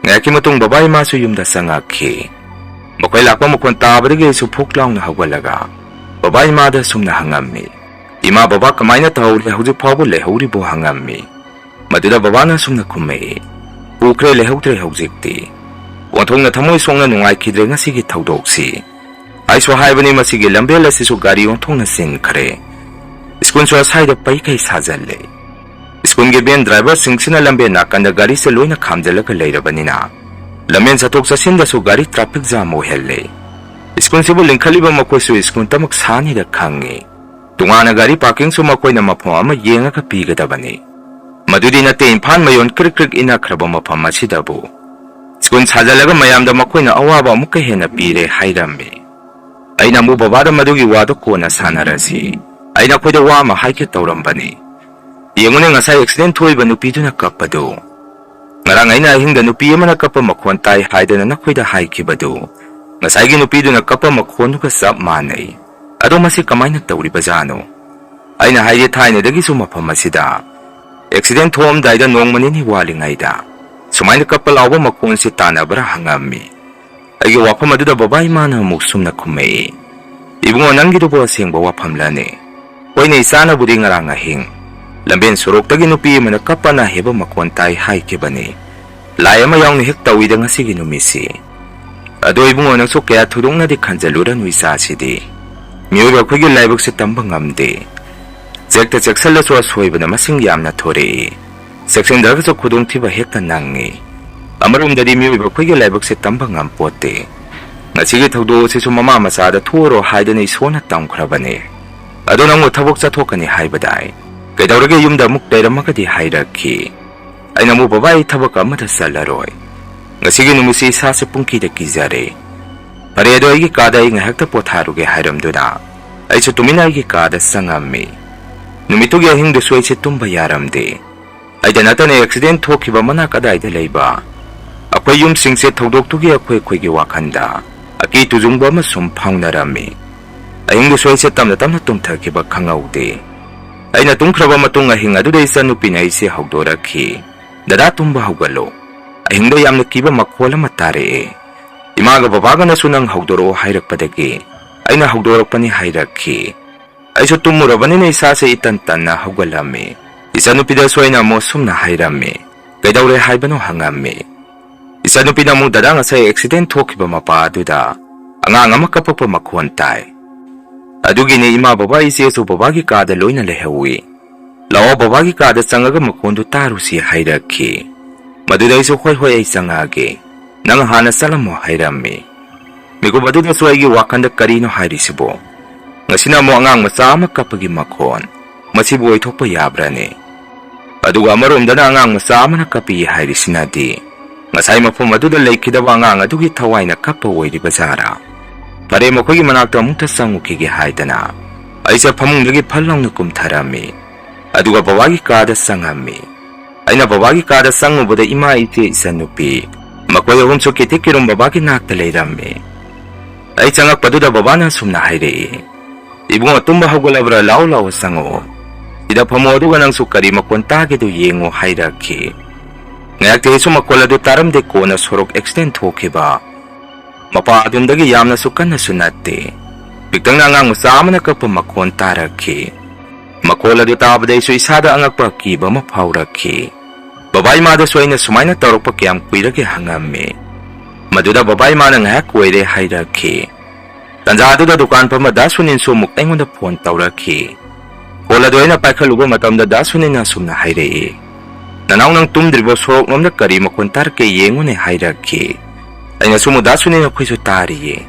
ꯉꯥꯏꯍꯥꯛꯀꯤ ꯃꯇꯨꯡ ꯕꯕꯥ ꯏꯃꯥꯁꯨ ꯌꯨꯝꯗ ꯆꯪꯉꯛꯈꯤ꯫ ꯃꯈꯣꯏ ꯂꯥꯛꯄ ꯃꯈꯣꯟ ꯇꯥꯕꯗꯒꯤ ꯑꯩꯁꯨ ꯐꯨꯛ ꯂꯥꯎꯅ ꯍꯧꯒꯠꯂꯒ ꯕꯕꯥ ꯏꯃꯥꯗ ꯁꯨꯝꯅ ꯍꯪꯉꯝꯃꯤ, "ꯏꯃꯥ ꯕꯕꯥ ꯀꯃꯥꯏꯅ ꯇꯧꯍꯧꯔꯦ, ꯍꯧꯖꯤꯛ ꯐꯥꯎꯕ ꯂꯩꯍꯧꯔꯤꯕꯣ?" ꯍꯪꯉꯝꯃꯤ꯫ ꯃꯗꯨꯗ ꯕꯕꯥꯅ ꯁꯨꯝꯅ ꯈꯨꯝꯃꯛꯏ, "ꯄꯨꯈ꯭ꯔꯦ, ꯂꯩꯍꯧꯗ꯭ꯔꯦ ꯍꯧꯖꯤꯛꯇꯤ"꯫ ꯑꯣꯟꯊꯣꯛꯅ ꯊꯃꯣꯏ ꯁꯣꯛꯅ ꯅꯨꯡꯉꯥꯏꯈꯤꯗ꯭ꯔꯦ ꯉꯁꯤꯒꯤ ꯊꯧꯗꯣꯛꯁꯤ꯫ ꯑꯩꯁꯨ ꯍꯥꯏꯕꯅꯤ, ꯃꯁꯤꯒꯤ ꯂꯝꯕꯦꯜ ꯑꯁꯤꯁꯨ ꯒꯥꯔꯤ ꯑꯣꯟꯊꯣꯛꯅ ꯆꯤꯟꯈ꯭ꯔꯦ꯫ ꯁ꯭ꯀꯨꯜꯁꯨ ꯑꯁ꯭ꯋꯥꯏꯗ ꯄꯩꯈꯩ ꯁꯥꯖꯜꯂꯦ꯫ ꯁ꯭ꯀꯨꯜꯒꯤ ꯚꯦꯟ ꯗ꯭ꯔꯥꯏꯚꯔꯁꯤꯡꯁꯤꯅ ꯂꯝꯕꯦꯟ ꯅꯥꯀꯟꯗ ꯒꯥꯔꯤꯁꯦ ꯂꯣꯏꯅ ꯈꯥꯝꯖꯤꯜꯂꯒ ꯂꯩꯔꯕꯅꯤꯅ ꯂꯝꯕꯦꯟ ꯆꯠꯊꯣꯛ ꯆꯠꯁꯤꯟꯗꯁꯨ ꯒꯥꯔꯤ ꯇ꯭ꯔꯥꯐꯤꯛ ꯖꯥꯝ ꯑꯣꯏꯍꯜꯂꯦ꯫ ꯁ꯭ꯀꯨꯜꯁꯤꯕꯨ ꯂꯤꯡꯈꯠꯂꯤꯕ ꯃꯈꯣꯏꯁꯨ ꯁ꯭ꯀꯨꯜ ꯇꯃꯛ ꯁꯥꯅꯤꯗ ꯈꯪꯉꯤ꯫ ꯇꯣꯉꯥꯟꯅ ꯒꯥꯔꯤ ꯄꯥꯔꯀꯤꯡꯁꯨ ꯃꯈꯣꯏꯅ ꯃꯐꯝ ꯑꯃ ꯌꯦꯡꯉꯒ ꯄꯤꯒꯗꯕꯅꯤ꯫ ꯃꯗꯨꯗꯤ ꯅꯠꯇꯦ, ꯏꯝꯐꯥꯜ ꯃꯌꯣꯟ ꯀ꯭ꯔꯤꯛ ꯀ꯭ꯔꯤꯛ ꯏꯟꯅꯈ꯭ꯔꯕ ꯃꯐꯝ ꯑꯁꯤꯗꯕꯨ ꯁ꯭ꯀꯨꯜ ꯁꯥꯖꯜꯂꯒ ꯃꯌꯥꯝꯗ ꯃꯈꯣꯏꯅ ꯑꯋꯥꯕ ꯑꯃꯨꯛꯀ ꯍꯦꯟꯅ ꯄꯤꯔꯦ ꯍꯥꯏꯔꯝꯃꯤ꯫ ꯑꯩꯅ ꯑꯃꯨꯛ ꯕꯕꯥꯗ ꯃꯗꯨꯒꯤ ꯋꯥꯗꯣ ꯀꯣꯟꯅ ꯁꯥꯟꯅꯔꯁꯤ, ꯑꯩ ꯅꯈꯣꯏꯗ ꯋꯥ ꯑꯃ ꯍꯥꯏꯒꯦ ꯇꯧꯔꯝꯕꯅꯤ꯫ ꯌꯦꯡꯉꯨꯅꯦ, ꯉꯁꯥꯏ ꯑꯦꯛꯁꯤꯗꯦꯟ ꯊꯣꯛꯏꯕ ꯅꯨꯄꯤꯗꯨꯅ ꯀꯞꯄꯗꯨ꯫ ꯉꯔꯥꯡ ꯑꯩꯅ ꯑꯍꯤꯡꯗ ꯅꯨꯄꯤ ꯑꯃꯅ ꯀꯞꯄ ꯃꯈꯣꯟ ꯇꯥꯏ ꯍꯥꯏꯗꯅ ꯅꯈꯣꯏꯗ ꯍꯥꯏꯈꯤꯕꯗꯨ, ꯉꯁꯥꯏꯒꯤ ꯅꯨꯄꯤꯗꯨꯅ ꯀꯞꯄ ꯃꯈꯣꯟꯗꯨꯒ ꯆꯞ ꯃꯥꯟꯅꯩ꯫ ꯑꯗꯣ ꯃꯁꯤ ꯀꯃꯥꯏꯅ ꯇꯧꯔꯤꯕꯖꯥꯠꯅꯣ? ꯑꯩꯅ ꯍꯥꯏꯔꯤ, ꯊꯥꯏꯅꯗꯒꯤꯁꯨ ꯃꯐꯝ ꯑꯁꯤꯗ ꯑꯦꯛꯁꯤꯗꯦꯟ ꯊꯣꯛꯑꯝꯗꯥꯏꯗ ꯅꯣꯡꯃ ꯅꯤꯅꯤ ꯋꯥꯠꯂꯤꯉꯩꯗ ꯁꯨꯃꯥꯏꯅ ꯀꯞꯄ ꯂꯥꯎꯕ ꯃꯈꯣꯟꯁꯤ ꯇꯥꯟꯅꯕ꯭ꯔꯥ ꯍꯪꯉꯝꯃꯤ꯫ ꯑꯩꯒꯤ ꯋꯥꯐꯝ ꯑꯗꯨꯗ ꯕꯕꯥ ꯏꯃꯥꯅ ꯑꯃꯨꯛ ꯁꯨꯝꯅ ꯈꯨꯝꯃꯛꯏ, "ꯏꯕꯨꯡꯉꯣ, ꯅꯪꯒꯤꯗꯨꯕꯨ ꯑꯁꯦꯡꯕ ꯋꯥꯐꯝꯂꯅꯦ? ꯍꯣꯏꯅꯦ, ꯏꯆꯥꯅꯕꯨꯗꯤ ꯉꯔꯥꯡ ꯑꯍꯤꯡ ꯂꯝꯕꯦꯟ ꯁꯣꯔꯣꯛꯇꯒꯤ ꯅꯨꯄꯤ ꯑꯃꯅ ꯀꯞꯄꯅ ꯍꯦꯕ ꯃꯈꯣꯟ ꯇꯥꯏ ꯍꯥꯏꯈꯤꯕꯅꯤ꯫ ꯂꯥꯏ ꯑꯃ ꯌꯥꯎꯅ ꯍꯦꯛ ꯇꯧꯏꯗ ꯉꯁꯤꯒꯤ ꯅꯨꯃꯤꯠꯁꯤ꯫ ꯑꯗꯣ ꯏꯕꯨꯡꯉꯣ, ꯅꯪꯁꯨ ꯀꯌꯥ ꯊꯣꯏꯗꯣꯛꯅꯗꯤ ꯈꯟꯖꯜꯂꯨꯔꯅꯨ ꯏꯆꯥꯁꯤꯗꯤ꯫ ꯃꯤꯑꯣꯏꯕ ꯑꯩꯈꯣꯏꯒꯤ ꯂꯥꯏꯕꯛꯁꯦ ꯇꯝꯕ ꯉꯝꯗꯦ꯫ ꯆꯦꯛꯇ ꯆꯦꯛꯁꯜꯂꯁꯨ ꯑꯁꯣꯏꯕꯅ ꯃꯁꯤꯡ ꯌꯥꯝꯅ ꯊꯣꯔꯛꯏ꯫ ꯆꯦꯛꯁꯤꯟꯗ꯭ꯔꯒꯁꯨ ꯈꯨꯗꯣꯡꯊꯤꯕ ꯍꯦꯛꯇ ꯅꯪꯉꯤ꯫ ꯑꯃꯔꯣꯝꯗꯗꯤ ꯃꯤꯑꯣꯏꯕ ꯑꯩꯈꯣꯏꯒꯤ ꯂꯥꯏꯕꯛꯁꯦ ꯇꯝꯕ ꯉꯝꯄꯣꯠꯇꯦ꯫ ꯉꯁꯤꯒꯤ ꯊꯧꯗꯣꯛ ꯑꯁꯤꯁꯨ ꯃꯃꯥ ꯃꯆꯥꯗ ꯊꯣꯛꯑꯔꯣ ꯍꯥꯏꯗꯅ ꯏꯁꯣꯔꯅ ꯇꯝꯈ꯭ꯔꯕꯅꯦ꯫ ꯑꯗꯣ ꯅꯪꯕꯨ ꯊꯕꯛ ꯆꯠꯊꯣꯛꯀꯅꯤ ꯍꯥꯏꯕꯗꯥꯏ? ꯀꯩꯗꯧꯔꯒꯦ, ꯌꯨꯝꯗ ꯑꯃꯨꯛ ꯂꯩꯔꯝꯃꯒꯗꯤ?" ꯍꯥꯏꯔꯛꯈꯤ꯫ ꯑꯩꯅ ꯑꯃꯨꯛ, "ꯕꯕꯥ, ꯑꯩ ꯊꯕꯛ ꯑꯃꯗ ꯆꯠꯂꯔꯣꯏ꯫ ꯉꯁꯤꯒꯤ ꯅꯨꯃꯤꯠꯁꯤ ꯏꯁꯥꯁꯦ ꯄꯨꯡꯀꯤꯗ ꯀꯤꯖꯔꯦ꯫ ꯐꯔꯦ, ꯑꯗꯣ ꯑꯩꯒꯤ ꯀꯥꯗ ꯑꯩ ꯉꯥꯏꯍꯥꯛꯇ ꯄꯣꯊꯥꯔꯨꯒꯦ" ꯍꯥꯏꯔꯝꯗꯨꯅ ꯑꯩꯁꯨ ꯇꯨꯃꯤꯟꯅ ꯑꯩꯒꯤ ꯀꯥꯗ ꯆꯪꯉꯝꯃꯤ꯫ ꯅꯨꯃꯤꯠꯇꯨꯒꯤ ꯑꯍꯤꯡꯗꯨꯁꯨ ꯑꯩꯁꯦ ꯇꯨꯝꯕ ꯌꯥꯔꯝꯗꯦ꯫ ꯑꯩꯗ ꯅꯠꯇꯅ ꯑꯦꯛꯁꯤꯗꯦꯟ ꯊꯣꯛꯈꯤꯕ ꯃꯅꯥꯛ ꯑꯗꯥꯏꯗ ꯂꯩꯕ ꯑꯩꯈꯣꯏ ꯌꯨꯝꯁꯤꯡꯁꯦ ꯊꯧꯗꯣꯛꯇꯨꯒꯤ ꯑꯩꯈꯣꯏ ꯑꯩꯈꯣꯏꯒꯤ ꯋꯥꯈꯜꯗ ꯑꯀꯤ ꯇꯨꯖꯨꯡꯕ ꯑꯃ ꯁꯨꯝ ꯐꯥꯎꯅꯔꯝꯃꯤ꯫ ꯑꯍꯤꯡꯗꯨꯁꯨ ꯑꯩꯁꯦ ꯇꯞꯅ ꯇꯞꯅ ꯇꯨꯝꯊꯈꯤꯕ ꯈꯪꯍꯧꯗꯦ꯫ ꯑꯩꯅ ꯇꯨꯝꯈ꯭ꯔꯕ ꯃꯇꯨꯡ ꯑꯍꯤꯡ ꯑꯗꯨꯗ ꯏꯆꯟꯅꯨꯄꯤꯅ ꯑꯩꯁꯦ ꯍꯧꯗꯣꯔꯛꯈꯤ, "ꯗꯗꯥ, ꯇꯨꯝꯕ ꯍꯧꯒꯠꯂꯣ꯫ ꯑꯍꯤꯡꯗ ꯌꯥꯝꯅ ꯀꯤꯕ ꯃꯈꯣꯜ ꯑꯃ ꯇꯥꯔꯛꯑꯦ꯫ ꯏꯃꯥꯒ ꯕꯕꯥꯒꯅꯁꯨ ꯅꯪ ꯍꯧꯗꯣꯔꯛꯑꯣ ꯍꯥꯏꯔꯛꯄꯗꯒꯤ ꯑꯩꯅ ꯍꯧꯗꯣꯔꯛꯄꯅꯤ" ꯍꯥꯏꯔꯛꯈꯤ꯫ ꯑꯩꯁꯨ ꯇꯨꯝꯃꯨꯔꯕꯅꯤꯅ ꯏꯁꯥꯁꯦ ꯏꯇꯟ ꯇꯟꯅ ꯍꯧꯒꯠꯂꯝꯃꯤ꯫ ꯏꯆꯟꯅꯨꯄꯤꯗꯁꯨ ꯑꯩꯅ ꯑꯃꯨꯛ ꯑꯁꯨꯝꯅ ꯍꯥꯏꯔꯝꯃꯤ꯫ "ꯀꯩꯗꯧꯔꯦ ꯍꯥꯏꯕꯅꯣ?" ꯍꯪꯉꯝꯃꯤ꯫ ꯏꯆꯟꯅꯨꯄꯤꯅ ꯑꯃꯨꯛ, "ꯗꯗꯥ, ꯉꯁꯥꯏ ꯑꯦꯛꯁꯤꯗꯦꯟ ꯊꯣꯛꯈꯤꯕ ꯃꯄꯥ ꯑꯗꯨꯗ ꯑꯉꯥꯡ ꯑꯃ ꯀꯞꯄꯛꯄ ꯃꯈꯣꯟ ꯇꯥꯏ꯫ ꯑꯗꯨꯒꯤꯅꯦ ꯏꯃꯥ, ꯕꯕꯥ, ꯏꯆꯦꯁꯨ ꯕꯕꯥꯒꯤ ꯀꯥꯗ ꯂꯣꯏꯅ ꯂꯩꯍꯧꯋꯤ꯫ ꯂꯥꯛꯑꯣ, ꯕꯕꯥꯒꯤ ꯀꯥꯗ ꯆꯪꯉꯒ ꯃꯈꯣꯟꯗꯨ ꯇꯥꯔꯨꯁꯤ" ꯍꯥꯏꯔꯛꯈꯤ꯫ ꯃꯗꯨꯗ ꯑꯩꯁꯨ, "ꯍꯣꯏ, ꯍꯣꯏ, ꯑꯩ ꯆꯪꯉꯛꯑꯒꯦ꯫ ꯅꯪ ꯍꯥꯟꯅ ꯆꯠꯂꯝꯃꯣ" ꯍꯥꯏꯔꯝꯃꯤ꯫ ꯃꯤꯀꯨꯞ ꯑꯗꯨꯗꯁꯨ ꯑꯩꯒꯤ ꯋꯥꯈꯜꯗ ꯀꯔꯤꯅꯣ ꯍꯥꯏꯔꯤꯁꯤꯕꯣ? ꯉꯁꯤꯅ ꯑꯃꯨꯛ ꯑꯉꯥꯡ ꯃꯆꯥ ꯑꯃ ꯀꯞꯄꯒꯤ ꯃꯈꯣꯟ꯫ ꯃꯁꯤꯕꯨ ꯑꯣꯏꯊꯣꯛꯄ ꯌꯥꯕ꯭ꯔꯅꯦ? ꯑꯗꯨꯒ ꯑꯃꯔꯣꯝꯗꯅ ꯑꯉꯥꯡ ꯃꯆꯥ ꯑꯃꯅ ꯀꯞꯄꯤ ꯍꯥꯏꯔꯤꯁꯤꯅꯗꯤ ꯉꯁꯥꯏ ꯃꯐꯝ ꯑꯗꯨꯗ ꯂꯩꯈꯤꯗꯕ ꯑꯉꯥꯡ ꯑꯗꯨꯒꯤ ꯊꯋꯥꯏꯅ ꯀꯞꯄ ꯑꯣꯏꯔꯤꯕ ꯖꯥꯔꯥ? ꯐꯔꯦ, ꯃꯈꯣꯏꯒꯤ ꯃꯅꯥꯛꯇ ꯑꯃꯨꯛꯇ ꯆꯪꯉꯨꯈꯤꯒꯦ ꯍꯥꯏꯗꯅ ꯑꯩꯁꯦ ꯐꯃꯨꯡꯗꯒꯤ ꯐꯜ ꯂꯥꯎꯅ ꯀꯨꯝꯊꯔꯝꯃꯤ꯫ ꯑꯗꯨꯒ ꯕꯕꯥꯒꯤ ꯀꯥꯗ ꯆꯪꯉꯝꯃꯤ꯫ ꯑꯩꯅ ꯕꯕꯥꯒꯤ ꯀꯥꯗ ꯆꯪꯉꯨꯕꯗ ꯏꯃꯥ, ꯏꯆꯦ, ꯏꯆꯟꯅꯨꯄꯤ ꯃꯈꯣꯏ ꯑꯍꯨꯝꯁꯨ ꯀꯤꯊꯤ ꯀꯤꯔꯨꯝ ꯕꯕꯥꯒꯤ ꯅꯥꯛꯇ ꯂꯩꯔꯝꯃꯤ꯫ ꯑꯩ ꯆꯪꯉꯛꯄꯗꯨꯗ ꯕꯕꯥꯅ ꯑꯁꯨꯝꯅ ꯍꯥꯏꯔꯛꯏ, "ꯏꯕꯨꯡꯉꯣ, ꯇꯨꯝꯕ ꯍꯧꯒꯠꯂꯕ꯭ꯔꯥ? ꯂꯥꯎ ꯂꯥꯎ ꯆꯪꯉꯛꯑꯣ꯫ ꯁꯤꯗ ꯐꯝꯃꯣ, ꯑꯗꯨꯒ ꯅꯪꯁꯨ ꯀꯔꯤ ꯃꯈꯣꯟ ꯇꯥꯒꯦꯗꯨ ꯌꯦꯡꯉꯣ" ꯍꯥꯏꯔꯛꯈꯤ꯫ ꯉꯥꯏꯍꯥꯛꯇꯤ ꯑꯩꯁꯨ ꯃꯈꯣꯜ ꯑꯗꯨ ꯇꯥꯔꯝꯗꯦ꯫ ꯀꯣꯟꯅ ꯁꯣꯔꯣꯛ ꯑꯦꯛꯁꯤꯗꯦꯟ ꯊꯣꯛꯈꯤꯕ ꯃꯄꯥ ꯑꯗꯣꯝꯗꯒꯤ ꯌꯥꯝꯅꯁꯨ ꯀꯟꯅꯁꯨ ꯅꯠꯇꯦ, ꯄꯤꯛꯇꯛꯅ ꯑꯉꯥꯡ ꯃꯆꯥ ꯑꯃꯅ ꯀꯞꯄ ꯃꯈꯣꯟ ꯇꯥꯔꯛꯈꯤ꯫ ꯃꯈꯣꯜ ꯑꯗꯨ ꯇꯥꯕꯗ ꯑꯩꯁꯨ ꯏꯁꯥꯗ ꯑꯉꯛꯄ ꯑꯀꯤꯕ ꯑꯃ ꯐꯥꯎꯔꯛꯈꯤ꯫ ꯕꯕꯥ ꯏꯃꯥꯗꯁꯨ ꯑꯩꯅ ꯁꯨꯃꯥꯏꯅ ꯇꯧꯔꯛꯄ ꯀꯌꯥꯝ ꯀꯨꯏꯔꯒꯦ ꯍꯪꯉꯝꯃꯤ꯫ ꯃꯗꯨꯗ ꯕꯕꯥ ꯏꯃꯥꯅ ꯉꯥꯏꯍꯥꯛ ꯑꯣꯏꯔꯦ ꯍꯥꯏꯔꯛꯈꯤ꯫ ꯇꯥꯟꯖꯥꯗꯨꯗ ꯗꯨꯀꯥꯟ ꯐꯝꯕ ꯗꯥ ꯁꯨꯅꯤꯟꯁꯨ ꯑꯃꯨꯛ ꯑꯩꯉꯣꯟꯗ ꯐꯣꯟ ꯇꯧꯔꯛꯈꯤ꯫ ꯐꯣꯟ ꯑꯗꯨ ꯑꯩꯅ ꯄꯥꯏꯈꯠꯂꯨꯕ ꯃꯇꯝꯗ ꯗꯥ ꯁꯨꯅꯤꯟꯅ ꯑꯁꯨꯝꯅ ꯍꯥꯏꯔꯛꯏ, "ꯅꯅꯥꯎ, ꯅꯪ ꯇꯨꯝꯗ꯭ꯔꯤꯕꯣ? ꯁꯣꯔꯣꯛꯂꯣꯝꯗ ꯀꯔꯤ ꯃꯈꯣꯟ ꯇꯥꯔꯛꯀꯦ ꯌꯦꯡꯉꯨꯅꯦ" ꯍꯥꯏꯔꯛꯈꯤ꯫ ꯑꯩꯅꯁꯨ ꯑꯃꯨꯛ, "ꯗꯥ ꯁꯨꯅꯤꯟ, ꯑꯩꯈꯣꯏꯁꯨ ꯇꯥꯔꯤꯌꯦ꯫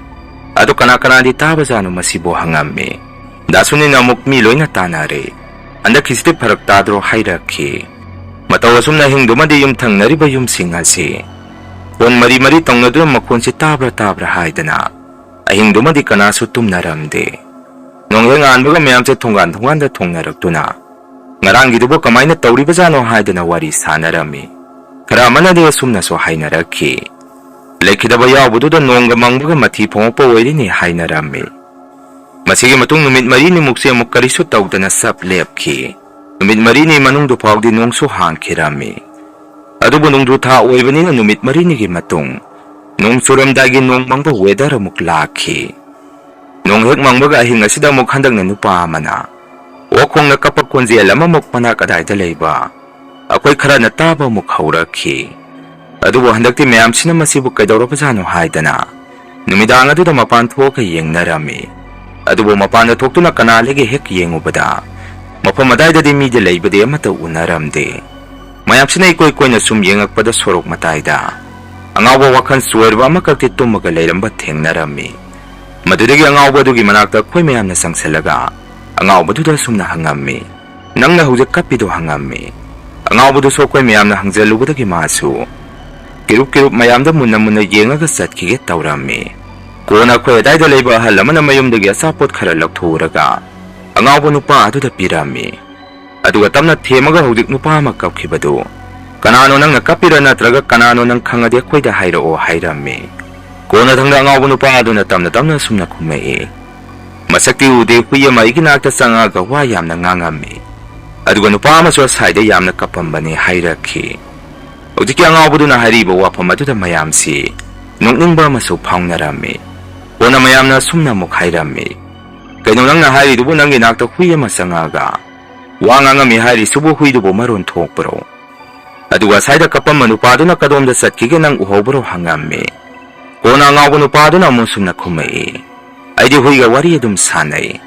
ꯑꯗꯣ ꯀꯅꯥ ꯀꯅꯥꯗꯤ ꯇꯥꯕꯖꯥꯠꯅꯣ ꯃꯁꯤꯕꯣ?" ꯍꯪꯉꯝꯃꯤ꯫ ꯗꯥ ꯁꯨꯅꯤꯟꯅ ꯑꯃꯨꯛ, "ꯃꯤ ꯂꯣꯏꯅ ꯇꯥꯅꯔꯦ꯫ ꯍꯟꯗꯛꯀꯤꯁꯤꯗꯤ ꯐꯔꯛ ꯇꯥꯗ꯭ꯔꯣ?" ꯍꯥꯏꯔꯛꯈꯤ꯫ ꯃꯇꯧ ꯑꯁꯨꯝꯅ ꯑꯍꯤꯡꯗꯨꯃꯗꯤ ꯌꯨꯝꯊꯪꯅꯔꯤꯕ ꯌꯨꯝꯁꯤꯡ ꯑꯁꯤ ꯐꯣꯟ ꯃꯔꯤ ꯃꯔꯤ ꯇꯧꯅꯗꯨꯅ ꯃꯈꯣꯟꯁꯤ ꯇꯥꯕ꯭ꯔꯥ ꯇꯥꯕ꯭ꯔꯥ ꯍꯥꯏꯗꯅ ꯑꯍꯤꯡꯗꯨꯃꯗꯤ ꯀꯅꯥꯁꯨ ꯇꯨꯝꯅꯔꯝꯗꯦ꯫ ꯅꯣꯡ ꯍꯦꯛ ꯉꯥꯟꯕꯒ ꯃꯌꯥꯝꯁꯦ ꯊꯣꯡꯒꯥꯟ ꯊꯣꯡꯒꯥꯟꯗ ꯊꯣꯡꯅꯔꯛꯇꯨꯅ ꯉꯔꯥꯡꯒꯤꯗꯨꯕꯨ ꯀꯃꯥꯏꯅ ꯇꯧꯔꯤꯕꯖꯥꯠꯅꯣ ꯍꯥꯏꯗꯅ ꯋꯥꯔꯤ ꯁꯥꯟꯅꯔꯝꯃꯤ꯫ ꯈꯔ ꯑꯃꯅꯗꯤ ꯑꯁꯨꯝꯅꯁꯨ ꯍꯥꯏꯅꯔꯛꯈꯤ, "ꯂꯩꯈꯤꯗꯕ ꯌꯥꯎꯕꯗꯨꯗ ꯅꯣꯡꯒ ꯃꯪꯕꯒ ꯃꯊꯤ ꯐꯣꯡꯉꯛꯄ ꯑꯣꯏꯔꯤꯅꯤ" ꯍꯥꯏꯅꯔꯝꯃꯤ꯫ ꯃꯁꯤꯒꯤ ꯃꯇꯨꯡ ꯅꯨꯃꯤꯠ ꯃꯔꯤꯅꯤꯃꯨꯛꯁꯦ ꯑꯃꯨꯛ ꯀꯔꯤꯁꯨ ꯇꯧꯗꯅ ꯆꯞ ꯂꯦꯞꯈꯤ꯫ ꯅꯨꯃꯤꯠ ꯃꯔꯤꯅꯤ ꯃꯅꯨꯡꯗꯨ ꯐꯥꯎꯗꯤ ꯅꯣꯡꯁꯨ ꯍꯥꯡꯈꯤꯔꯝꯃꯤ꯫ ꯑꯗꯨꯕꯨ ꯅꯣꯡꯖꯨ ꯊꯥ ꯑꯣꯏꯕꯅꯤꯅ ꯅꯨꯃꯤꯠ ꯃꯔꯤꯅꯤꯒꯤ ꯃꯇꯨꯡ ꯅꯣꯡ ꯆꯨꯔꯝꯗꯥꯏꯒꯤ ꯅꯣꯡ ꯃꯪꯕ ꯋꯦꯗꯔ ꯑꯃꯨꯛ ꯂꯥꯛꯈꯤ꯫ ꯅꯣꯡ ꯍꯦꯛ ꯃꯪꯕꯒ ꯑꯍꯤꯡ ꯑꯁꯤꯗ ꯑꯃꯨꯛ ꯍꯟꯗꯛꯅ ꯅꯨꯄꯥ ꯑꯃꯅ ꯑꯣꯛ ꯈꯣꯡꯅ ꯀꯞꯄ ꯈꯣꯟꯖꯦꯜ ꯑꯃꯃꯨꯛ ꯃꯅꯥꯛ ꯑꯗꯥꯏꯗ ꯂꯩꯕ ꯑꯩꯈꯣꯏ ꯈꯔꯅ ꯇꯥꯕ ꯑꯃꯨꯛ ꯍꯧꯔꯛꯈꯤ꯫ ꯑꯗꯨꯕꯨ ꯍꯟꯗꯛꯇꯤ ꯃꯌꯥꯝꯁꯤꯅ ꯃꯁꯤꯕꯨ ꯀꯩꯗꯧꯔꯕꯖꯥꯠꯅꯣ ꯍꯥꯏꯗꯅ ꯅꯨꯃꯤꯗꯥꯡ ꯑꯗꯨꯗ ꯃꯄꯥꯟ ꯊꯣꯛꯑꯒ ꯌꯦꯡꯅꯔꯝꯃꯤ꯫ ꯑꯗꯨꯕꯨ ꯃꯄꯥꯟꯗ ꯊꯣꯛꯇꯨꯅ ꯀꯅꯥ ꯂꯩꯒꯦ ꯍꯦꯛ ꯌꯦꯡꯉꯨꯕꯗ ꯃꯐꯝ ꯑꯗꯥꯏꯗꯗꯤ ꯃꯤꯗꯤ ꯂꯩꯕꯗꯤ ꯑꯃꯠꯇ ꯎꯅꯔꯝꯗꯦ꯫ ꯃꯌꯥꯝꯁꯤꯅ ꯏꯀꯣꯏ ꯀꯣꯏꯅ ꯁꯨꯝ ꯌꯦꯡꯉꯛꯄꯗ ꯁꯣꯔꯣꯛ ꯃꯇꯥꯏꯗ ꯑꯉꯥꯎꯕ ꯋꯥꯈꯜ ꯆꯣꯏꯔꯕ ꯑꯃꯈꯛꯇꯤ ꯇꯨꯝꯃꯒ ꯂꯩꯔꯝꯕ ꯊꯦꯡꯅꯔꯝꯃꯤ꯫ ꯃꯗꯨꯗꯒꯤ ꯑꯉꯥꯎꯕ ꯑꯗꯨꯒꯤ ꯃꯅꯥꯛꯇ ꯑꯩꯈꯣꯏ ꯃꯌꯥꯝꯅ ꯆꯪꯁꯤꯜꯂꯒ ꯑꯉꯥꯎꯕꯗꯨꯗ ꯑꯁꯨꯝꯅ ꯍꯪꯉꯝꯃꯤ, "ꯅꯪꯅ ꯍꯧꯖꯤꯛ ꯀꯞꯄꯤꯗꯣ?" ꯍꯪꯉꯝꯃꯤ꯫ ꯑꯉꯥꯎꯕꯗꯨꯁꯨ ꯑꯩꯈꯣꯏ ꯃꯌꯥꯝꯅ ꯍꯪꯖꯜꯂꯨꯕꯗꯒꯤ ꯃꯥꯁꯨ ꯀꯤꯔꯨꯞ ꯀꯤꯔꯨꯞ ꯃꯌꯥꯝꯗ ꯃꯨꯟꯅ ꯃꯨꯟꯅ ꯌꯦꯡꯉꯒ ꯆꯠꯈꯤꯒꯦ ꯇꯧꯔꯝꯃꯤ꯫ ꯀꯣꯟꯅ ꯑꯩꯈꯣꯏ ꯑꯗꯥꯏꯗ ꯂꯩꯕ ꯑꯍꯜ ꯑꯃꯅ ꯃꯌꯨꯝꯗꯒꯤ ꯑꯆꯥꯄꯣꯠ ꯈꯔ ꯂꯧꯊꯣꯛꯎꯔꯒ ꯑꯉꯥꯎꯕ ꯅꯨꯄꯥ ꯑꯗꯨꯗ ꯄꯤꯔꯝꯃꯤ꯫ ꯑꯗꯨꯒ ꯇꯞꯅ ꯊꯦꯝꯃꯒ, "ꯍꯧꯖꯤꯛ ꯅꯨꯄꯥ ꯑꯃ ꯀꯞꯈꯤꯕꯗꯨ ꯀꯅꯥꯅꯣ? ꯅꯪꯅ ꯀꯞꯄꯤꯔ ꯅꯠꯇ꯭ꯔꯒ ꯀꯅꯥꯅꯣ? ꯅꯪ ꯈꯪꯉꯗꯤ ꯑꯩꯈꯣꯏꯗ ꯍꯥꯏꯔꯛꯑꯣ," ꯍꯥꯏꯔꯝꯃꯤ꯫ ꯀꯣꯟꯅꯊꯪꯗ ꯑꯉꯥꯎꯕ ꯅꯨꯄꯥ ꯑꯗꯨꯅ ꯇꯞꯅ ꯇꯞꯅ ꯑꯁꯨꯝꯅ ꯈꯨꯝꯃꯛꯏ, "ꯃꯁꯛꯇꯤ ꯎꯗꯦ, ꯍꯨꯏ ꯑꯃ ꯑꯩꯒꯤ ꯅꯥꯛꯇ ꯆꯪꯉꯛꯑꯒ ꯋꯥ ꯌꯥꯝꯅ ꯉꯥꯡꯉꯝꯃꯤ꯫ ꯑꯗꯨꯒ ꯅꯨꯄꯥ ꯑꯃꯁꯨ ꯑꯁꯥꯏꯗ ꯌꯥꯝꯅ ꯀꯞꯄꯝꯕꯅꯤ," ꯍꯥꯏꯔꯛꯈꯤ꯫ ꯍꯧꯖꯤꯛꯀꯤ ꯑꯉꯥꯎꯕꯗꯨꯅ ꯍꯥꯏꯔꯤꯕ ꯋꯥꯐꯝ ꯑꯗꯨꯗ ꯃꯌꯥꯝꯁꯤ ꯅꯣꯛꯅꯤꯡꯕ ꯑꯃꯁꯨ ꯐꯥꯎꯅꯔꯝꯃꯤ꯫ ꯀꯣꯟꯅ ꯃꯌꯥꯝꯅ ꯑꯁꯨꯝꯅ ꯑꯃꯨꯛ ꯍꯥꯏꯔꯝꯃꯤ, "ꯀꯩꯅꯣ ꯅꯪꯅ ꯍꯥꯏꯔꯤꯗꯨꯕꯨ? ꯅꯪꯒꯤ ꯅꯥꯛꯇ ꯍꯨꯏ ꯑꯃ ꯆꯪꯉꯛꯑꯒ ꯋꯥ ꯉꯥꯡꯉꯝꯃꯤ ꯍꯥꯏꯔꯤꯁꯤꯕꯨ ꯍꯨꯏꯗꯨꯕꯨ ꯃꯔꯣꯟ ꯊꯣꯛꯄ꯭ꯔꯣ? ꯑꯗꯨꯒ ꯑꯁꯥꯏꯗ ꯀꯞꯄꯝꯕ ꯅꯨꯄꯥꯗꯨꯅ ꯀꯗꯣꯝꯗ ꯆꯠꯈꯤꯒꯦ ꯅꯪ ꯎꯍꯧꯕ꯭ꯔꯣ?" ꯍꯪꯉꯝꯃꯤ꯫ ꯀꯣꯟꯅ ꯑꯉꯥꯎꯕ ꯅꯨꯄꯥꯗꯨꯅ ꯑꯃꯨꯛ ꯁꯨꯝꯅ ꯈꯨꯝꯃꯛꯏ, "ꯑꯩꯗꯤ ꯍꯨꯏꯒ ꯋꯥꯔꯤ ꯑꯗꯨꯝ ꯁꯥꯟꯅꯩ꯫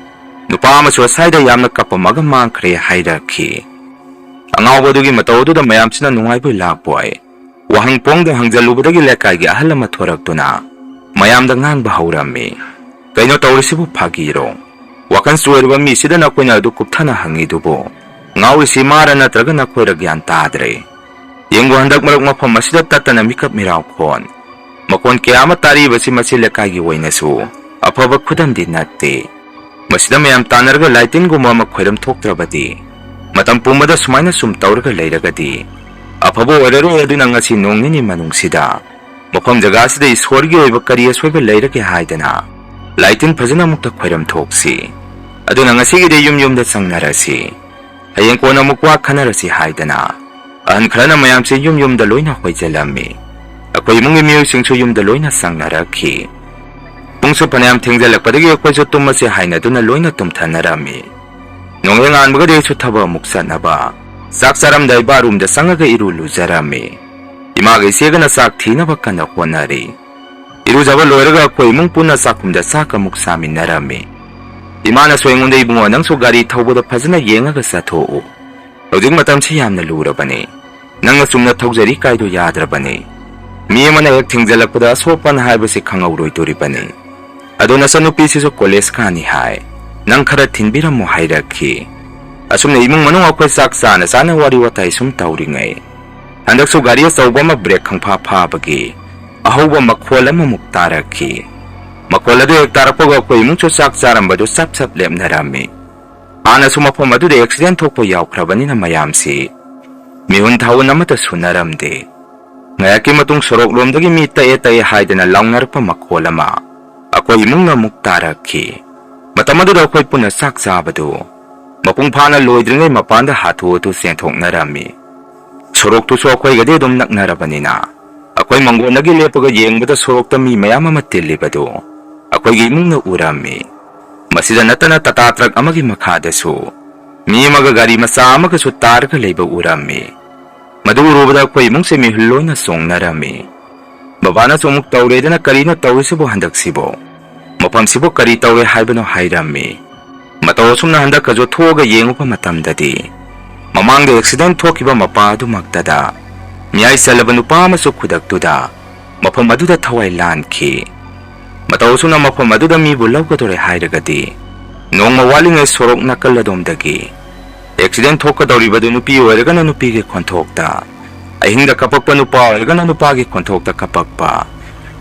ꯅꯨꯄꯥ ꯑꯃꯁꯨ ꯑꯁꯥꯏꯗ ꯌꯥꯝꯅ ꯀꯞꯄꯝꯃꯒ ꯃꯥꯡꯈ꯭ꯔꯦ," ꯍꯥꯏꯔꯛꯈꯤ꯫ ꯑꯉꯥꯎꯕꯗꯨꯒꯤ ꯃꯇꯧ ꯑꯗꯨꯗ ꯃꯌꯥꯝꯁꯤꯅ ꯅꯨꯡꯉꯥꯏꯕꯣꯏ ꯂꯥꯛꯄꯣꯏ ꯋꯥꯍꯪ ꯄꯣꯡꯗ ꯍꯪꯖꯜꯂꯨꯕꯗꯒꯤ ꯂꯩꯀꯥꯏꯒꯤ ꯑꯍꯜ ꯑꯃ ꯊꯣꯔꯛꯇꯨꯅ ꯃꯌꯥꯝꯗ ꯉꯥꯡꯕ ꯍꯧꯔꯝꯃꯤ, "ꯀꯩꯅꯣ ꯇꯧꯔꯤꯁꯤꯕꯨ, ꯐꯥꯒꯤꯔꯣ? ꯋꯥꯈꯜ ꯆꯣꯏꯔꯕ ꯃꯤꯁꯤꯗ ꯅꯈꯣꯏꯅ ꯑꯗꯨ ꯀꯨꯞꯊꯅ ꯍꯪꯉꯤꯗꯨꯕꯨ? ꯉꯥꯎꯔꯤꯁꯤ ꯃꯥꯔ ꯅꯠꯇ꯭ꯔꯒ ꯅꯈꯣꯏꯔ ꯒ꯭ꯌꯥꯟ ꯇꯥꯗ꯭ꯔꯦ꯫ ꯌꯦꯡꯉꯨ, ꯍꯟꯗꯛ ꯃꯔꯛ ꯃꯐꯝ ꯑꯁꯤꯗ ꯇꯠꯇꯅ ꯃꯤꯀꯞ ꯃꯤꯔꯥꯎ ꯈꯣꯟ ꯃꯈꯣꯟ ꯀꯌꯥ ꯑꯃ ꯇꯥꯔꯤꯕꯁꯤ ꯃꯁꯤ ꯂꯩꯀꯥꯏꯒꯤ ꯑꯣꯏꯅꯁꯨ ꯑꯐꯕ ꯈꯨꯗꯝꯗꯤ ꯅꯠꯇꯦ꯫ ꯃꯁꯤꯗ ꯃꯌꯥꯝ ꯇꯥꯟꯅꯔꯒ ꯂꯥꯏ ꯇꯤꯟꯒꯨꯝꯕ ꯑꯃ ꯈꯣꯏꯔꯝ ꯊꯣꯛꯇ꯭ꯔꯕꯗꯤ ꯃꯇꯝ ꯄꯨꯝꯕꯗ ꯁꯨꯃꯥꯏꯅ ꯁꯨꯝ ꯇꯧꯔꯒ ꯂꯩꯔꯒꯗꯤ ꯑꯐꯕ ꯑꯣꯏꯔꯔꯣꯏ꯫ ꯑꯗꯨꯅ ꯉꯁꯤ ꯅꯣꯡ ꯅꯤꯅꯤ ꯃꯅꯨꯡꯁꯤꯗ ꯃꯐꯝ ꯖꯒꯥꯁꯤꯗ ꯏꯁꯣꯔꯒꯤ ꯑꯣꯏꯕ ꯀꯔꯤ ꯑꯁꯣꯏꯕ ꯂꯩꯔꯒꯦ ꯍꯥꯏꯗꯅ ꯂꯥꯏ ꯇꯤꯟ ꯐꯖꯅ ꯑꯃꯨꯛꯇ ꯈꯣꯏꯔꯝ ꯊꯣꯛꯁꯤ꯫ ꯑꯗꯨꯅ ꯉꯁꯤꯒꯤꯗꯤ ꯌꯨꯝ ꯌꯨꯝꯗ ꯆꯪꯅꯔꯁꯤ꯫ ꯍꯌꯦꯡ ꯀꯣꯟꯅ ꯑꯃꯨꯛ ꯋꯥ ꯈꯟꯅꯔꯁꯤ," ꯍꯥꯏꯗꯅ ꯑꯍꯟ ꯈꯔꯅ ꯃꯌꯥꯝꯁꯦ ꯌꯨꯝ ꯌꯨꯝꯗ ꯂꯣꯏꯅ ꯍꯣꯏꯖꯜꯂꯝꯃꯤ꯫ ꯑꯩꯈꯣꯏ ꯏꯃꯨꯡꯒꯤ ꯃꯤꯑꯣꯏꯁꯤꯡꯁꯨ ꯌꯨꯝꯗ ꯂꯣꯏꯅ ꯆꯪꯅꯔꯛꯈꯤ꯫ ꯄꯨꯡꯁꯨ ꯐꯅꯌꯥꯝ ꯊꯦꯡꯖꯜꯂꯛꯄꯗꯒꯤ ꯑꯩꯈꯣꯏꯁꯨ ꯇꯨꯝꯃꯁꯦ ꯍꯥꯏꯅꯗꯨꯅ ꯂꯣꯏꯅ ꯇꯨꯝꯊꯅꯔꯝꯃꯤ꯫ ꯅꯣꯡꯍꯦꯛ ꯉꯥꯟꯕꯒꯗꯤ ꯑꯩꯁꯨ ꯊꯕꯛ ꯑꯃꯨꯛ ꯆꯠꯅꯕ ꯆꯥꯛ ꯆꯥꯔꯝꯗꯥꯏ ꯕꯥꯠꯔꯨꯝꯗ ꯆꯪꯉꯒ ꯏꯔꯨ ꯂꯨꯖꯔꯝꯃꯤ꯫ ꯏꯃꯥꯒ ꯏꯆꯦꯒꯅ ꯆꯥꯛ ꯊꯤꯅꯕ ꯀꯟꯅ ꯍꯣꯠꯅꯔꯤ꯫ ꯏꯔꯨꯖꯕ ꯂꯣꯏꯔꯒ ꯑꯩꯈꯣꯏ ꯏꯃꯨꯡ ꯄꯨꯟꯅ ꯆꯥꯛꯈꯨꯝꯗ ꯆꯥꯛ ꯑꯃꯨꯛ ꯆꯥꯃꯤꯟꯅꯔꯝꯃꯤ꯫ ꯏꯃꯥꯅꯁꯨ ꯑꯩꯉꯣꯟꯗ, "ꯏꯕꯨꯡꯉꯣ, ꯅꯪꯁꯨ ꯒꯥꯔꯤ ꯊꯧꯕꯗ ꯐꯖꯅ ꯌꯦꯡꯉꯒ ꯆꯠꯊꯣꯛꯎ꯫ ꯍꯧꯖꯤꯛ ꯃꯇꯝꯁꯤ ꯌꯥꯝꯅ ꯂꯨꯔꯕꯅꯤ꯫ ꯅꯪꯅ ꯆꯨꯝꯅ ꯊꯧꯖꯔꯤ ꯀꯥꯏꯗꯣ ꯌꯥꯗ꯭ꯔꯕꯅꯤ꯫ ꯃꯤ ꯑꯃꯅ ꯍꯦꯛ ꯊꯦꯡꯖꯤꯜꯂꯛꯄꯗ ꯑꯁꯣꯛ ꯑꯄꯟ ꯍꯥꯏꯕꯁꯤ ꯈꯪꯍꯧꯔꯣꯏꯗꯣꯔꯤꯕꯅꯤ꯫ ꯑꯗꯣ ꯅꯆꯟꯅꯨꯄꯤꯁꯤꯁꯨ ꯀꯣꯂꯦꯖ ꯀꯥꯅꯤ ꯍꯥꯏ, ꯅꯪ ꯈꯔ ꯊꯤꯟꯕꯤꯔꯝꯃꯣ ꯍꯥꯏꯔꯛꯈꯤ꯫ ꯑꯁꯨꯝꯅ ꯏꯃꯨꯡ ꯃꯅꯨꯡ ꯑꯩꯈꯣꯏ ꯆꯥꯛ ꯆꯥꯅ ꯆꯥꯅ ꯋꯥꯔꯤ ꯋꯥꯇꯥꯏ ꯁꯨꯝ ꯇꯧꯔꯤꯉꯩ, ꯍꯟꯗꯛꯁꯨ ꯒꯥꯔꯤ ꯑꯆꯧꯕ ꯑꯃ ꯕ꯭ꯔꯦꯛ ꯈꯪꯐꯥ ꯐꯥꯕꯒꯤ ꯑꯍꯧꯕ ꯃꯈꯣꯜ ꯑꯃꯃꯨꯛ ꯇꯥꯔꯛꯈꯤ꯫ ꯃꯈꯣꯜ ꯑꯗꯨ ꯍꯦꯛ ꯇꯥꯔꯛꯄꯒ ꯑꯩꯈꯣꯏ ꯏꯃꯨꯡꯁꯨ ꯆꯥꯛ ꯆꯥꯔꯝꯕꯗꯨ ꯆꯞ ꯆꯞ ꯂꯦꯞꯅꯔꯝꯃꯤ꯫ ꯍꯥꯟꯅꯁꯨ ꯃꯐꯝ ꯑꯗꯨꯗ ꯑꯦꯛꯁꯤꯗꯦꯟ ꯊꯣꯛꯄ ꯌꯥꯎꯈ꯭ꯔꯕꯅꯤꯅ ꯃꯌꯥꯝꯁꯤ ꯃꯤꯍꯨꯟ ꯊꯥꯍꯨꯟ ꯑꯃꯠꯇ ꯁꯨꯅꯔꯝꯗꯦ꯫ ꯉꯥꯏꯍꯥꯛꯀꯤ ꯃꯇꯨꯡ ꯁꯣꯔꯣꯛꯂꯣꯝꯗꯒꯤ ꯃꯤ ꯇꯛꯑꯦ ꯇꯛꯑꯦ ꯍꯥꯏꯗꯅ ꯂꯥꯎꯅꯔꯛꯄ ꯃꯈꯣꯜ ꯑꯃ ꯑꯩꯈꯣꯏ ꯏꯃꯨꯡꯅ ꯑꯃꯨꯛ ꯇꯥꯔꯛꯈꯤ꯫ ꯃꯇꯝ ꯑꯗꯨꯗ ꯑꯩꯈꯣꯏ ꯄꯨꯟꯅ ꯆꯥꯛ ꯆꯥꯕꯗꯨ ꯃꯄꯨꯡ ꯐꯥꯅ ꯂꯣꯏꯗ꯭ꯔꯤꯉꯩ ꯃꯄꯥꯟꯗ ꯍꯥꯊꯨ ꯍꯥꯊꯨ ꯆꯦꯟꯊꯣꯛꯅꯔꯝꯃꯤ꯫ ꯁꯣꯔꯣꯛꯇꯨꯁꯨ ꯑꯩꯈꯣꯏꯒꯗꯤ ꯑꯗꯨꯝ ꯅꯛꯅꯔꯕꯅꯤꯅ ꯑꯩꯈꯣꯏ ꯃꯪꯒꯣꯟꯗꯒꯤ ꯂꯦꯞꯄꯒ ꯌꯦꯡꯕꯗ ꯁꯣꯔꯣꯛꯇ ꯃꯤ ꯃꯌꯥꯝ ꯑꯃ ꯇꯤꯜꯂꯤꯕꯗꯨ ꯑꯩꯈꯣꯏꯒꯤ ꯏꯃꯨꯡꯅ ꯎꯔꯝꯃꯤ꯫ ꯃꯁꯤꯗ ꯅꯠꯇꯅ ꯇꯥꯇꯥ ꯇ꯭ꯔꯛ ꯑꯃꯒꯤ ꯃꯈꯥꯗꯁꯨ ꯃꯤ ꯑꯃꯒ ꯒꯥꯔꯤ ꯃꯆꯥ ꯑꯃꯒꯁꯨ ꯇꯥꯔꯒ ꯂꯩꯕ ꯎꯔꯝꯃꯤ꯫ ꯃꯗꯨ ꯎꯔꯨꯕꯗ ꯑꯩꯈꯣꯏ ꯏꯃꯨꯡꯁꯦ ꯃꯤꯍꯨꯜ ꯂꯣꯏꯅ ꯆꯣꯡꯅꯔꯝꯃꯤ꯫ ꯕꯕꯥꯅꯁꯨ ꯑꯃꯨꯛ ꯇꯧꯔꯦꯗꯅ, "ꯀꯔꯤꯅꯣ ꯇꯧꯔꯤꯁꯤꯕꯣ ꯍꯟꯗꯛꯁꯤꯕꯣ? ꯃꯐꯝꯁꯤꯕꯨ ꯀꯔꯤ ꯇꯧꯔꯦ ꯍꯥꯏꯕꯅꯣ?" ꯍꯥꯏꯔꯝꯃꯤ꯫ ꯃꯇꯧ ꯑꯁꯨꯝꯅ ꯍꯟꯗꯛꯀꯁꯨ ꯊꯣꯛꯑꯒ ꯌꯦꯡꯉꯨꯕ ꯃꯇꯝꯗꯗꯤ ꯃꯃꯥꯡꯗ ꯑꯦꯛꯁꯤꯗꯦꯟ ꯊꯣꯛꯈꯤꯕ ꯃꯄꯥ ꯑꯗꯨꯃꯛꯇꯗ ꯃꯤꯌꯥꯏ ꯆꯜꯂꯕ ꯅꯨꯄꯥ ꯑꯃꯁꯨ ꯈꯨꯗꯛꯇꯨꯗ ꯃꯐꯝ ꯑꯗꯨꯗ ꯊꯋꯥꯏ ꯂꯥꯟꯈꯤ꯫ ꯃꯇꯧ ꯑꯁꯨꯝꯅ ꯃꯐꯝ ꯑꯗꯨꯗ ꯃꯤꯕꯨ ꯂꯧꯒꯗꯧꯔꯦ ꯍꯥꯏꯔꯒꯗꯤ ꯅꯣꯡꯃ ꯋꯥꯠꯂꯤꯉꯩ ꯁꯣꯔꯣꯛ ꯅꯥꯀꯜ ꯑꯗꯣꯝꯗꯒꯤ ꯑꯦꯛꯁꯤꯗꯦꯟ ꯊꯣꯛꯀꯗꯧꯔꯤꯕꯗꯨ ꯅꯨꯄꯤ ꯑꯣꯏꯔꯒꯅ ꯅꯨꯄꯤꯒꯤ ꯈꯣꯟꯊꯣꯛꯇ, ꯑꯍꯤꯡꯗ ꯀꯞꯄꯛꯄ ꯅꯨꯄꯥ ꯑꯣꯏꯔꯒꯅ ꯅꯨꯄꯥꯒꯤ ꯈꯣꯟꯊꯣꯛꯇ ꯀꯞꯄꯛꯄ,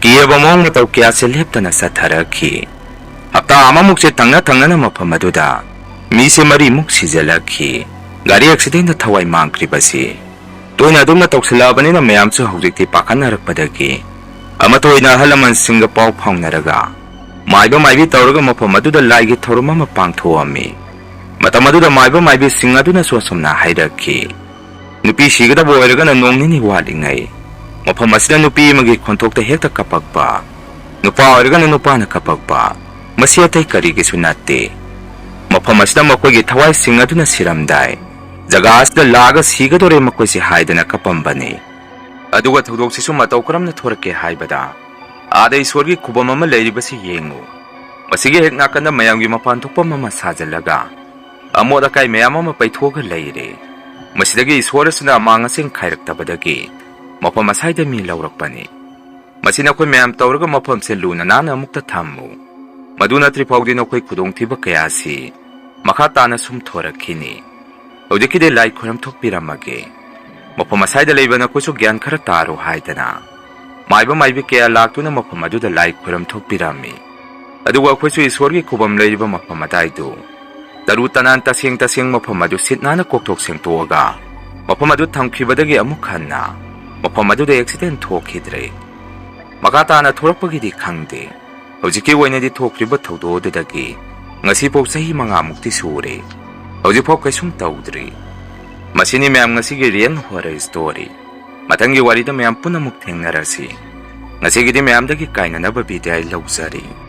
ꯀꯤꯔꯕ ꯃꯑꯣꯡ ꯃꯇꯧ ꯀꯌꯥꯁꯦ ꯂꯦꯞꯇꯅ ꯆꯠꯊꯔꯛꯈꯤ꯫ ꯍꯞꯇꯥ ꯑꯃꯃꯨꯛꯁꯦ ꯊꯪꯅ ꯊꯪꯅꯅ ꯃꯐꯝ ꯑꯗꯨꯗ ꯃꯤꯁꯦ ꯃꯔꯤꯃꯨꯛ ꯁꯤꯖꯤꯜꯂꯛꯈꯤ꯫ ꯒꯥꯔꯤ ꯑꯦꯛꯁꯤꯗꯦꯟꯗ ꯊꯋꯥꯏ ꯃꯥꯡꯈ꯭ꯔꯤꯕꯁꯤ ꯇꯣꯏꯅ ꯑꯗꯨꯝꯅ ꯇꯧꯁꯤꯜꯂꯛꯑꯕꯅꯤꯅ ꯃꯌꯥꯝꯁꯨ ꯍꯧꯖꯤꯛꯇꯤ ꯄꯥꯈꯠꯅꯔꯛꯄꯗꯒꯤ ꯑꯃꯠꯇ ꯑꯣꯏꯅ ꯑꯍꯜ ꯂꯃꯟꯁꯤꯡꯒ ꯄꯥꯎ ꯐꯥꯎꯅꯔꯒ ꯃꯥꯏꯕ ꯃꯥꯏꯕꯤ ꯇꯧꯔꯒ ꯃꯐꯝ ꯑꯗꯨꯗ ꯂꯥꯏꯒꯤ ꯊꯧꯔꯝ ꯑꯃ ꯄꯥꯡꯊꯣꯛꯑꯝꯃꯤ꯫ ꯃꯇꯝ ꯑꯗꯨꯗ ꯃꯥꯏꯕ ꯃꯥꯏꯕꯤꯁꯤꯡ ꯑꯗꯨꯅꯁꯨ ꯑꯁꯨꯝꯅ ꯍꯥꯏꯔꯛꯈꯤ, "ꯅꯨꯄꯤ ꯁꯤꯒꯗꯕ ꯑꯣꯏꯔꯒꯅ ꯅꯣꯡ ꯅꯤꯅꯤ ꯋꯥꯠꯂꯤꯉꯩ ꯃꯐꯝ ꯑꯁꯤꯗ ꯅꯨꯄꯤ ꯑꯃꯒꯤ ꯈꯣꯟꯊꯣꯛꯇ ꯍꯦꯛꯇ ꯀꯞꯄꯛꯄ, ꯅꯨꯄꯥ ꯑꯣꯏꯔꯒꯅ ꯅꯨꯄꯥꯅ ꯀꯞꯄꯛꯄ, ꯃꯁꯤ ꯑꯇꯩ ꯀꯔꯤꯒꯤꯁꯨ ꯅꯠꯇꯦ꯫ ꯃꯐꯝ ꯑꯁꯤꯗ ꯃꯈꯣꯏꯒꯤ ꯊꯋꯥꯏꯁꯤꯡ ꯑꯗꯨꯅ ꯁꯤꯔꯝꯗꯥꯏ ꯖꯒꯥ ꯑꯁꯤꯗ ꯂꯥꯛꯑꯒ ꯁꯤꯒꯗꯧꯔꯦ ꯃꯈꯣꯏꯁꯦ" ꯍꯥꯏꯗꯅ ꯀꯞꯄꯝꯕꯅꯤ꯫ ꯑꯗꯨꯒ ꯊꯧꯗꯣꯛꯁꯤꯁꯨ ꯃꯇꯧ ꯀꯔꯝꯅ ꯊꯣꯔꯛꯀꯦ ꯍꯥꯏꯕꯗ, ꯑꯥꯗ ꯏꯁꯣꯔꯒꯤ ꯈꯨꯕꯝ ꯑꯃ ꯂꯩꯔꯤꯕꯁꯤ ꯌꯦꯡꯉꯨ꯫ ꯃꯁꯤꯒꯤ ꯍꯦꯛ ꯅꯥꯀꯟꯗ ꯃꯌꯥꯝꯒꯤ ꯃꯄꯥꯟ ꯊꯣꯛꯐꯝ ꯑꯃ ꯁꯥꯖꯤꯜꯂꯒ ꯑꯃꯣꯠ ꯑꯀꯥꯏ ꯃꯌꯥꯝ ꯑꯃ ꯄꯩꯊꯣꯛꯑꯒ ꯂꯩꯔꯦ꯫ ꯃꯁꯤꯗꯒꯤ ꯏꯁꯣꯔ ꯑꯁꯤꯅ ꯑꯃꯥꯡ ꯑꯁꯦꯡ ꯈꯥꯏꯔꯛꯇꯕꯗꯒꯤ ꯃꯐꯝ ꯑꯁꯥꯏꯗ ꯃꯤ ꯂꯧꯔꯛꯄꯅꯤ꯫ ꯃꯁꯤ ꯅꯈꯣꯏ ꯃꯌꯥꯝ ꯇꯧꯔꯒ ꯃꯐꯝꯁꯦ ꯂꯨꯅ ꯅꯥꯟꯅ ꯑꯃꯨꯛꯇ ꯊꯝꯃꯨ꯫ ꯃꯗꯨ ꯅꯠꯇ꯭ꯔꯤ ꯐꯥꯎꯗꯤ ꯅꯈꯣꯏ ꯈꯨꯗꯣꯡꯊꯤꯕ ꯀꯌꯥ ꯑꯁꯤ ꯃꯈꯥ ꯇꯥꯅ ꯁꯨꯝ ꯊꯣꯔꯛꯈꯤꯅꯤ꯫ ꯍꯧꯖꯤꯛꯀꯤꯗꯤ ꯂꯥꯏ ꯈꯨꯔꯝ ꯊꯣꯛꯄꯤꯔꯝꯃꯒꯦ꯫ ꯃꯐꯝ ꯑꯁꯥꯏꯗ ꯂꯩꯕ ꯅꯈꯣꯏꯁꯨ ꯒ꯭ꯌꯥꯟ ꯈꯔ ꯇꯥꯔꯣ ꯍꯥꯏꯗꯅ ꯃꯥꯏꯕ ꯃꯥꯏꯕꯤ ꯀꯌꯥ ꯂꯥꯛꯇꯨꯅ ꯃꯐꯝ ꯑꯗꯨꯗ ꯂꯥꯏ ꯈꯨꯔꯝ ꯊꯣꯛꯄꯤꯔꯝꯃꯤ꯫ ꯑꯗꯨꯒ ꯑꯩꯈꯣꯏꯁꯨ ꯏꯁꯣꯔꯒꯤ ꯈꯨꯕꯝ ꯂꯩꯔꯤꯕ ꯃꯐꯝ ꯑꯗꯥꯏꯗꯨ ꯇꯔꯨ ꯇꯅꯥꯟ ꯇꯁꯦꯡ ꯇꯁꯦꯡ ꯃꯐꯝ ꯑꯗꯨ ꯁꯤꯠ ꯅꯥꯟꯅ ꯀꯣꯛꯊꯣꯛ ꯁꯦꯡꯇꯣꯛꯑꯒ ꯃꯐꯝ ꯑꯗꯨ ꯊꯝꯈꯤꯕꯗꯒꯤ ꯑꯃꯨꯛ ꯍꯟꯅ ꯃꯐꯝ ꯑꯗꯨꯗ ꯑꯦꯛꯁꯤꯗꯦꯟ ꯊꯣꯛꯈꯤꯗ꯭ꯔꯦ꯫ ꯃꯈꯥ ꯇꯥꯅ ꯊꯣꯔꯛꯄꯒꯤꯗꯤ ꯈꯪꯗꯦ꯫ ꯍꯧꯖꯤꯛꯀꯤ ꯑꯣꯏꯅꯗꯤ ꯊꯣꯛꯈ꯭ꯔꯤꯕ ꯊꯧꯗꯣꯛ ꯑꯗꯨꯗꯒꯤ ꯉꯁꯤꯐꯥꯎ ꯆꯍꯤ ꯃꯉꯥꯃꯨꯛꯇꯤ ꯁꯨꯔꯦ꯫ ꯍꯧꯖꯤꯛꯐꯥꯎ ꯀꯩꯁꯨꯝ ꯇꯧꯗ꯭ꯔꯤ꯫ ꯃꯁꯤꯅꯤ ꯃꯌꯥꯝ ꯉꯁꯤꯒꯤ real horror story꯫ ꯃꯊꯪꯒꯤ ꯋꯥꯔꯤꯗ ꯃꯌꯥꯝ ꯄꯨꯟꯅꯃꯨꯛ ꯊꯦꯡꯅꯔꯁꯤ꯫ ꯉꯁꯤꯒꯤꯗꯤ ꯃꯌꯥꯝꯗꯒꯤ ꯀꯥꯏꯅꯅꯕ ꯕꯤꯗꯥꯏ ꯂꯧꯖꯔꯤ꯫